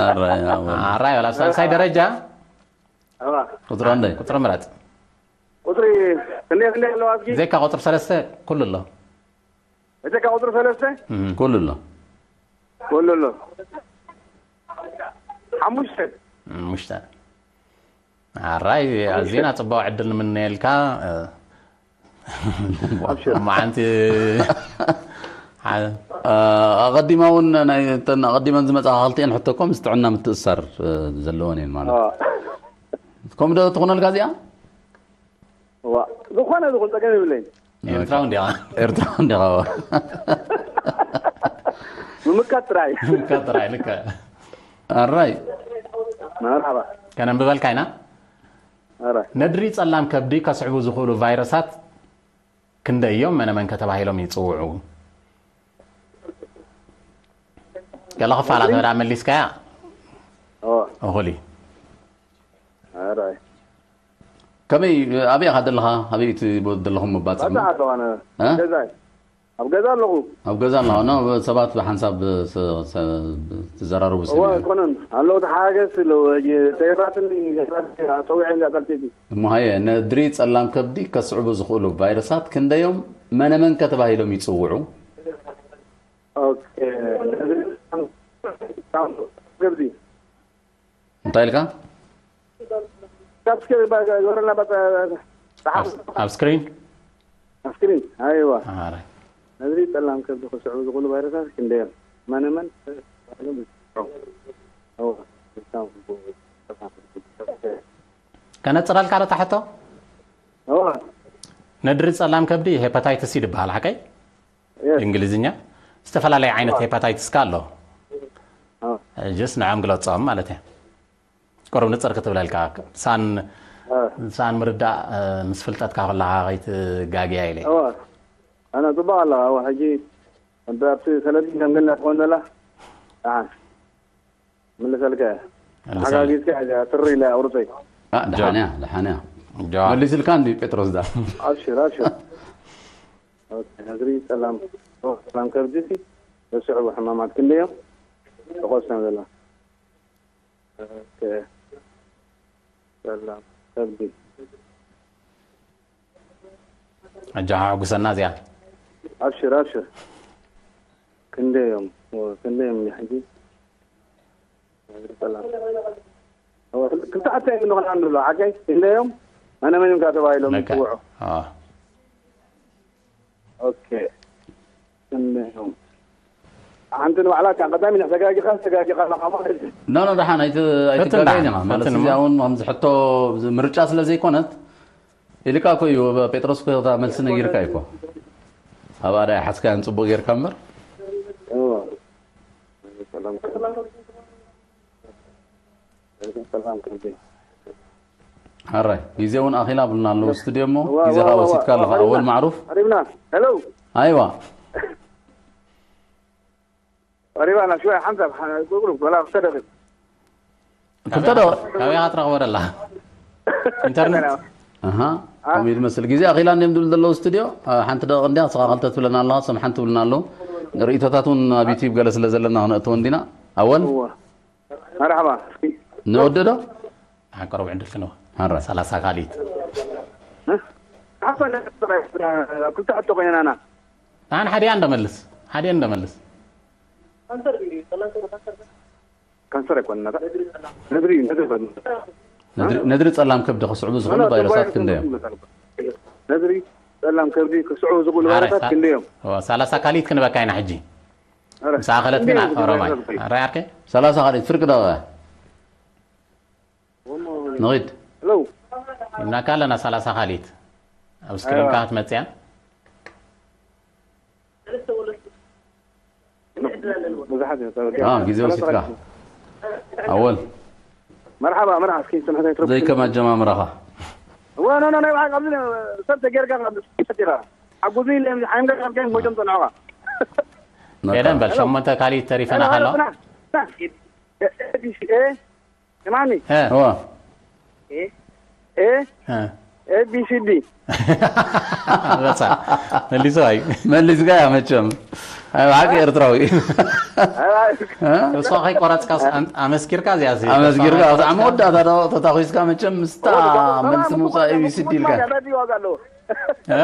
ኣራይ ኣቦ። ኣራይ ወላ ሳልሳይ ደረጃ። ቁፅሪ እንደ ቁፅሪ ምረፅ። ቁፅሪ ክንደይ ክንደይ ኣለዋ እስኪ? ብዘይካ ቁፅሪ ሰለስተ ኩሉ ኣሎ። ብዘይካ ቁፅሪ ሰለስተ? ኩሉ ኣሎ። ኩሉ ኣሎ። ሓሙሽተ። ሓሙሽተ። ኣራይ ኣዝና ጽቡቕ ዕድል ንምነየልካ። ኣብሽር። መዓንቲ ኣቐዲማ እውን ናይ እተን ኣቐዲመን ዝመጻ ክልቲኤን ሕቶ እኮ ምስ ጥዕና ምትእሳር ዘለወን እየን ማለት እዩ። ከምኡ ዶ ትኾነልካ እዚኣ? ዝኾነ ዝኾን ጸገም የብለይን። ኤርትራዊ እንዲኻ። ኤርትራዊ እንዲኻ። ምምካት ጥራይ። ምምካት ጥራይ ልክዕ። ኣራይ መርሓባ። ከነንብበልካ ኢና። ኣረ ነድሪ ጸላም ከብዲ ከስዕቡ ዝኽእሉ ቫይረሳት ክንደይ እዮም? መነመን ከተባሂሎም ይጽውዑ? ገለ ክፋላት መዳ መሊስካያ? ኦ እኹሊ ኣረ ከመይ ኣበይ ኢኻ ዘለኻ? ኣበይ እቲ ዘለኹም መባጽዕ? ባታ ኣለዋነ እ? ገዛይ ኣብ ገዛ ኣለኹ። ኣብ ገዛ ኣለኹ። ኖ ሰባት ብሓንሳብ ስ- ስ- ትዘራረቡ ሰብ እዋ ይበሉ። ኣይኮነን ኣለዉ ተሓጋገዝ ኣለዉ። ተይራትን ኣፀዊዐ እንዳቀልቲ እሞ ሃየ ነድሪ ጸላም ከብዲ ከስዕቡ ዝኽእሉ ቫይረሳት ክንደዮም? መነመን ከ ተባሂሎም ይጽውዑ? ኦኬ ከብዲ እንታይ ኢልካ? ሳብስክራይብ ግበረልና። በቃ ጸሓፍ ኣብ ስክሪን ስክሪን ኣይዋ ኣረ ነዚ ጸላም ከብዲ ክስዕቡ ዝኽእሉ ቫይረሳት ክንደዮም? መነመን ከነጽረልካ ዶ ታሕቶ? እዋ ነድሪ ጸላም ከብዲ ሄፓታይትስ እዩ ዝበሃል ሓቀይ? የስ እንግሊዝኛ ዝተፈላለየ ዓይነት ሄፓታይትስ ካ ኣሎ። እዋ ጀስ ንዖም ግለጾም ማለት እየ። ቁሩብ ንጽር ክትብለልካ ሳን እዋ ሳን ምርዳእ እ፣ ምስ ፍልጠትካ ከለኻ ከይትጋግያ ኢለ። እዋ ኣነ ጽቡቕ ኣለኻ። እዋ ሕጂ እንተ ኣብቲ ሰለዲ ከም ገና ትኾን ዘላ ደሓን ምልሰልካ እያ። መልሰልካ። ሓጋጊዝካ እያ ትሪ ኢላ ኣውርፀይ። አ፣ ደሓን እያ ደሓን እያ። ጆ መሊስልካ እንዲ ጴጥሮስ ዳ ኣብሽር ኣብሽር። ኦኬ፣ ነድሪ ጸላም ጸላም ከብዲ ሲ ዘስዕቡ ሕማማት ክንደዮም? ተቆስና ዘላ ኦኬ፣ ጸላም ከብዲ ኣጆኻ ሕጉሰና እዚኣ። ኣብሽር ኣብሽር። ክንደዮም ክንደዮም ሕጂ ክልተ ዓተ ንኾና ንብሎ ሓቀይ ክንደዮም? መነ መን ኢልካ ተባሂሎም ለካ ይፅውዑ? አ ኦኬ ክንደዮም? ሓንቲ ንባዕላ ካብ ቀዳሚ ንሕ ተጋጊኻ ተጋጊኻ ኣለኻ ማለት እዩ። ኖ ኖ ደሓን ኣይት- ፈትና፣ ኣይትጋገይን ኢኻ ማለት ፈትን እዚ እሞ። እውን ከምዚ ሕቶ ምርጫ ስለ ዘይኮነት ኢልካ እኮ እዩ ጴጥሮስ እኮ እታ መልሲ ነጊርካ እዩ እኮ ኣብኣ ዳ ሓስካያን ፅቡቅ ጌርካ እምበር እዎ። ሰላም ሰላም ከብዲ ሓራይ ግዜ እውን ኣኺላ ብልና ኣለዉ ስቱድዮ እሞ እዋ፣ ግዜኻ እዋ፣ እዋ፣ ወሲድካ ኣለኻ እዋ፣ ኣወል እዋ። ማዕሩፍ ቀሪብና ሄሎ ኣይዋ ቀሪባና ሽወይ ሓንሳብ ቁሩብ ጎላ ክልተ ደቂቕ ክልተ ደቂቕ ካበይ ኢኻ ትረኽቦ ደላ? ኢንተርኔት? ኣሃ ከምኡ እዩ ዝመስል ግዜ ኣኺላ እንዲም ዝብል ዘለዉ ስቱድዮ አ፣ ሓንቲ ደቂቕ እንዲያ ንስኻ ክልተ ትብለና ኣለኻ ሰም ሓንቲ ትብልና ኣለዉ ርእቶታት እውን ኣብ ዩቲብ ገለ ስለ ዘለና ክነእትዎ እንዲና ኣወል እዎ መርሓባ እስኪ ንወደዶ ኣቀረቡ ዕድል ክንወ ሓራ ሰላሳ ካልኢት ሓፈነ ክልተ ሕቶ ኮይናና ኣን ሓዲያ እንደመልስ ሓዲያ እንደመልስ ካንሰር ኣይኮነና ነድሪ ነድሪ በል ነድሪ- ነድሪ ጸላም ከብዲ ከስዕቡ ዝኾኑ ቫይረሳት ክንደዮም ነድሪ ጸላም ከብዲ ክስዑ ዝኽእሉ ሓራይ፣ ቫይረሳት ሳ- ክንደዮም? ኦ፣ ሰላሳ ካልኢት ክንበካ ኢና ሕጂ ኧረ፣ ምስ ኣኸለት ግን ክንደዮም ሮማይ ቫይረሳት? ራይ ኣርከ ሰላሳ ካልኢት ፍርቂ ደቂቐ ንኺድ ሄሎ ይብናካ ኣለና ሰላሳ ካልኢት ኣብ ስክሪንካ ክትመፅያ ብዙሓት እዮም ተወዲኦም። አ፣ ግዜ ወሲድካ ኣወል መርሓባ መርሓ እስኪ ስምሕተይ ትረፍ ዘይከም ኣጀማምራኻ እወ ኖ ኖ ናይ ብሓቂ ኣብዚ ሰብ ተጌርካ ካብ ሰቲራ ሓጉዚ ኢለ ሓይምካ ካብ ገን ጎይቶም ጸንሖኻ ቀደም በል ሸሞንተ ካልኢት ተሪፈና ከሎ ስማኒ እ፣ እዋ ኤ እ። ኤቢሲዲ በሳ መሊሱ ኣዩ መሊስካ ያ መቸም ኣብ ሓቂ ኤርትራዊ እ? እሷ ከይቆረፅካ ኣመስኪርካ እዚኣ ኣመስጊርካ ኣብዛ መወዳእታ ዶ ተታኺስካ መቸም ምስታ መልሲ ምውፃእ ኤቢሲዲ ኢልካ እ?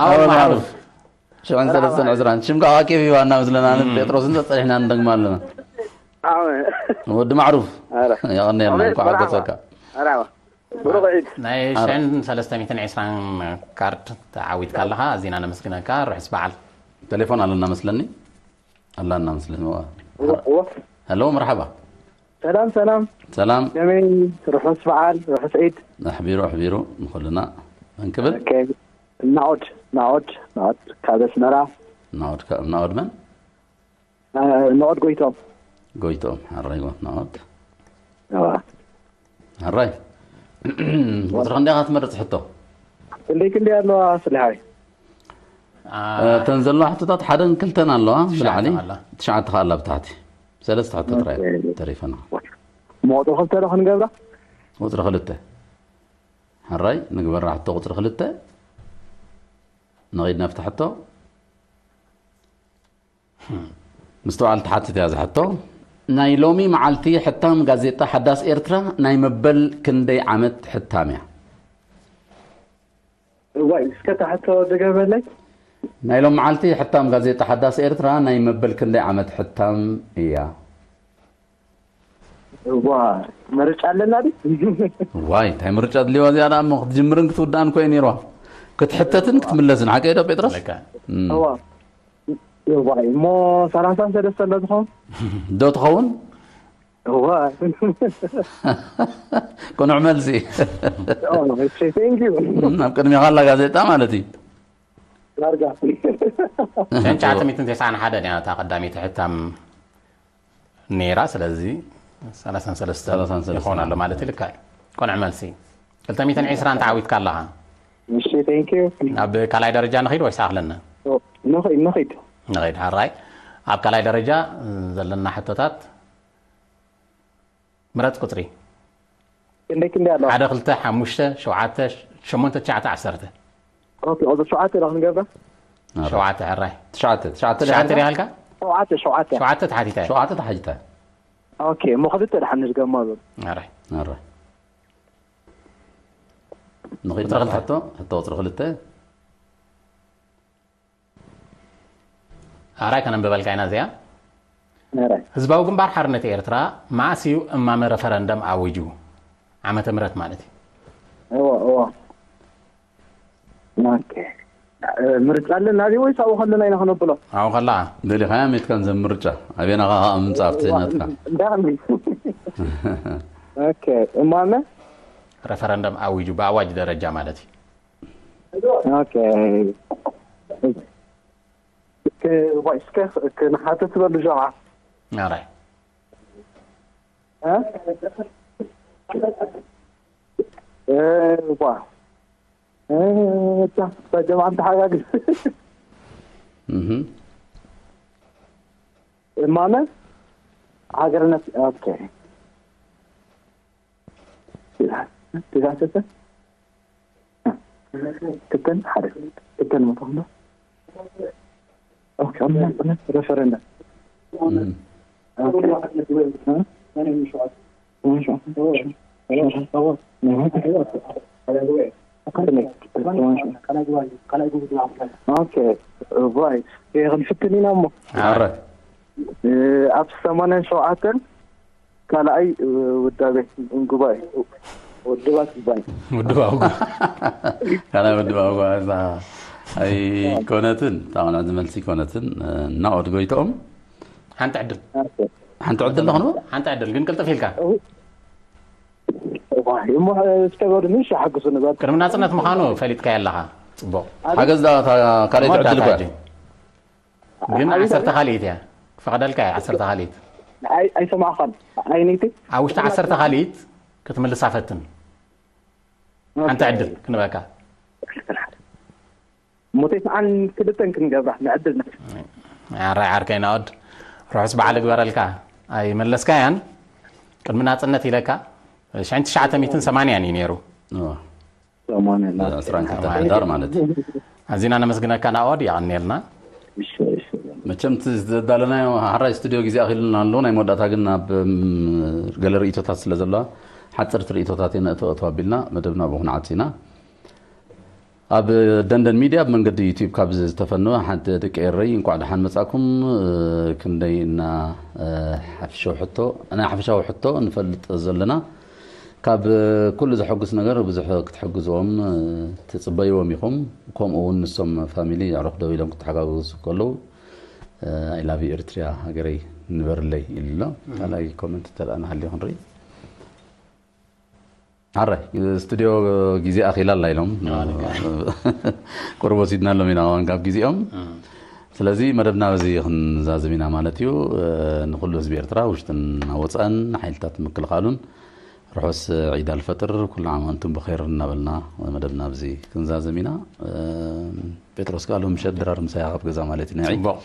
ኣወል ማዕሩፍ ሽዑን ሰለስተን ዕስራን ሽምካ ኬፍ ይባና ምስለና ጴጥሮስን ጸኒሕና ንደግማ ኣለና ወዲ ማዕሩፍ የቐንየልና እንኳዕ ሓጎሰካ ብሩኽ ዒድ ናይ ሽሕን ሰለስተ ሚእትን ዕስራን ካርድ ተዓዊትካ ኣለኻ ኣዚና ነመስግነካ ርሑስ በዓል ቴሌፎን ኣለና መስለኒ ኣላና መስለኒ ዋ እወ ሄሎ መርሓባ ሰላም ሰላም ሰላም ከመይ ርሑስ በዓል ርሑስ ዒድ ኣሕቢሩ ኣሕቢሩ ንኩልና እንክብል ኦኬ ናኦድ ናኦድ ናኦድ ካብ ኣስመራ ናኦድ ከ- ናኦድ መን እ፣ ናኦድ ጎይቶም ጎይቶም ሓራይ ጎ ናኦድ ሕራይ። ቁፅሪ ክንደይ ኢኻ ትመርፅ ሕቶ? ክንደይ ክንደይ ኣለዋ ስልሓይ? እተን ዘለዋ ሕቶታት ሓደን ክልተን ኣለዋ ብላዕሊ፣ ትሽዓተ ከኣላ ብታሕቲ። ሰለስተ ሕቶ ጥራይ ተሪፈና። መወጥኦ ክልተ ዶ ክንገብራ? ቁፅሪ ክልተ። ሕራይ ንግበራ ሕቶ ቁፅሪ ክልተ። ንኸይድ ናብቲ ሕቶ። ምስትውዓል ትሓትት እያ ዝሕቶ። ናይ ሎሚ መዓልቲ ሕታም ጋዜጣ ሓዳስ ኤርትራ ናይ መበል ክንደይ ዓመት ሕታም እያ? እዋይ እስከ ታሕቶ ድገበለይ። ናይ ሎም መዓልቲ ሕታም ጋዜጣ ሓዳስ ኤርትራ ናይ መበል ክንደይ ዓመት ሕታም እያ? እዋ ምርጫ ኣለና ድዩ? ዋይ እንታይ ምርጫ ድልዋ እዚኣ ደኣ እሞ ክትጅምርን ክትውዳእን ኮይ ነይርዋ ክትሕተትን ክትምለስን ሓቀ ዶ ጴጥሮስ? እዋ እዋይ እሞ ሰላሳን ሰለስተ ኣለዝኾን ዶ ትኸውን? እዋ ቅኑዕ መልሲ። ቴንኪዩ። ኣብ ቅድሚኻ ኣላ ጋዜጣ ማለት እዩ። ዳርጋ ሸን ትሽዓተ ሚእትን ተስዓን ሓደን እያ እታ ቀዳመይቲ ሕታም ነይራ። ስለዚ ሰላሳን ሰለስተን ሰላሳን ሰለስተን ይኸውን ኣሎ ማለት እዩ። ልክዕ ቅኑዕ መልሲ። ክልተ ሚእትን ዕስራን ተዓዊትካ ኣለኻ። እሺ ቴንኪዩ። ናብ ካልኣይ ደረጃ ንኸይድ ወይስ ኣኽለና? ንኸይድ ንኸይድ። ንኸይድ ሓራይ። ኣብ ካልኣይ ደረጃ ዘለና ሕቶታት ምረፅ ቁፅሪ። ክንደይ ክንደይ ኣለዋ? ሓደ ክልተ ሓሙሽተ ሸውዓተ ሸሞንተ ትሽዓተ ዓሰርተ። ኦኬ ቁፅሪ ሸውዓተ ዶ ክንገብራ? ሸውዓተ ሕራይ። ትሽዓተ ትሽዓተ ትሽዓተ ዲኻ? ዲኻ ኢልካ? ሸውዓተ ሸውዓተ። ሸውዓተ ተሓቲታ እያ። ሸውዓተ ተሓቲታ። ኦኬ እሞ ክልተ ድሓን ንድገማ በሉ። ሕራይ። ኣረ ንኸይድ ቁፅሪ ናብታ ክልተ። ሕቶ ሕቶ ቁፅሪ ክልተ። ሕራይ ከነንብበልካ ኢና እዚኣ። ነረ ህዝባዊ ግንባር ሓርነት ኤርትራ መዓስ እዩ እማመ ረፈረንደም ኣዊጁ? ዓመተ ምህረት ማለት እዩ። እዎ እዎ። ኦኬ ምርጫ ኣለና ድዩ ወይስ ኣብኡ ከለና ኢና ክነብሎ? ኣብኡ ከላ ደሊኻያ ሜትካን ዘም ምርጫ ኣቤና ኻኻ ምምፃ ኣብቲ ናትካ። እንዳኸሚ ኦኬ እማመ ረፈረንደም ኣዊጁ ብኣዋጅ ደረጃ ማለት እዩ። ኦኬ እስከ ክንሓትት ትበሉ ጀምዓ ኣራይ እ? እ፣ ዋ እ፣ እታ እታ ጀምዓ እንተሓጋግዝ እህ። እማመ ሃገርነት ኦኬ ትዛተተ ክተን ሓደ ክተን መቶ ክንዶ ኦኬ ኣምና ኣምና ረፈረንዳ እህ። ኦኬ እ? ኦኬ ቫይ ክንፍትን ኢና እሞ ኣረ ኣብ ሰማንያን ሸውዓተን ካልኣይ ውዳቤ ጉባኤ ውድባት ይባል ውድብ ኣውጉ ካልኣይ ውድብ ኣውጓ ኣይኮነትን ታሁን ዝመልሲ ይኮነትን እናኦድ ጎይቶኦም ሓንቲ ዕድል ሓንቲ ዕድል ለኽንቦ ሓንቲ ዕድል ግን ቅልጥፍ ኢልካ እሞ እስከ በሉ ምሽ ሓግሱ ንበር ቅድሚ ናፅነት ምዃኑ ፈሊጥካዮ ኣለኻ ፅቡቅ ሓገዝ ዳ ካልኣይ ዕድል መወዳእታ ጓ ሕጂ። ግን ዓሰርተ ካልኢት እያ ክፈቅደልካ እያ ዓሰርተ ካልኢት ኣይሰማዕኻን ዓይነይቲ ኣብ ውሽጢ ዓሰርተ ካልኢት ክትምልሳ ፈትን ሓንቲ ዕድል ክንበካ ሞተይ ሰዓን ክልተን ክንገብራ ንዕድል ኣራይ ዓርከይ ናኦድ ርሑስ በዓል እግበረልካ ኣይመለስካያን ቅድሚ ናፅነት ኢለካ ሽሕን ትሽዓተ ሚእትን ሰማንያን እዩ ነይሩ ዕስራን ክልተ ሕዳር ማለት እዩ ኣዚና ነመስግነካ ናኦድ የቐንየልና መቸም እቲ ዘዳለናዮ ሓራይ ስቱድዮ ግዜ ኣኺሉና ኣሎ ናይ መወዳእታ ግን ኣብ ገለ ርእቶታት ስለ ዘለዋ ሓፀርቲ ርእቶታት ኢና እተወቱ ኣቢልና መደብና ብኹን ዓፂና ኣብ ደንደን ሚድያ ኣብ መንገዲ ዩትዩብ ካብ ዝተፈነወ ሓንቲ ደቂ ኤረይ እንኳዕ ደሓን መፃኩም ክንደይ እና ሓፍሻዊ ሕቶ ናይ ሓፈሻዊ ሕቶ ንፈልጥ ዘለና ካብ ኩሉ ዘሐጉስ ነገር ብዙሕ ክትሕግዝዎም ትፅበይዎም ኢኹም ከምኡ እውን ንሶም ፋሚሊ ኣዕሩኽ ደው ኢሎም ክተሓጋግዙ ከለዉ I love you ኤርትሪያ ሃገረይ ንበርለይ ኢሉ ኣሎ ካልኣይ ኮመንት ተለኣ ንሃሊ ክንርኢ ኣረ ስቱድዮ ግዜ ኣኺላ ኣላ ኢሎም ቁርብ ወሲድና ኣሎም ኢና እዋን ካብ ግዜኦም ስለዚ መደብና በዚ ክንዛዝም ኢና ማለት እዩ። ንኩሉ ህዝቢ ኤርትራ ውሽጥን ወፃእን ሓይልታት ምክልኻሉን ርሑስ ዒድ ኣልፈጥር ኩሉ ዓም ኣንቱም ብኸይር እናበልና መደብና ኣብዚ ክንዛዝም ኢና። ጴጥሮስ ከዓ ሎም ምሸት ድራር ምሳይ ካብ ገዛ ማለት እዩ። ንዒ ጽቡቕ።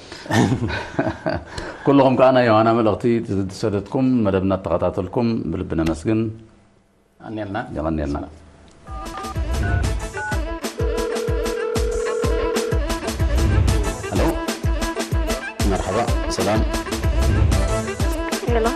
ኩልኹም ከዓ ናይ ዮሃና መልእኽቲ ዝሰደድኩም መደብና ተኸታተልኩም ብልቢ ነመስግን። ኣንየልና የቐንየልና። ሄሎ፣ መርሓባ፣ ሰላም። ሄሎ፣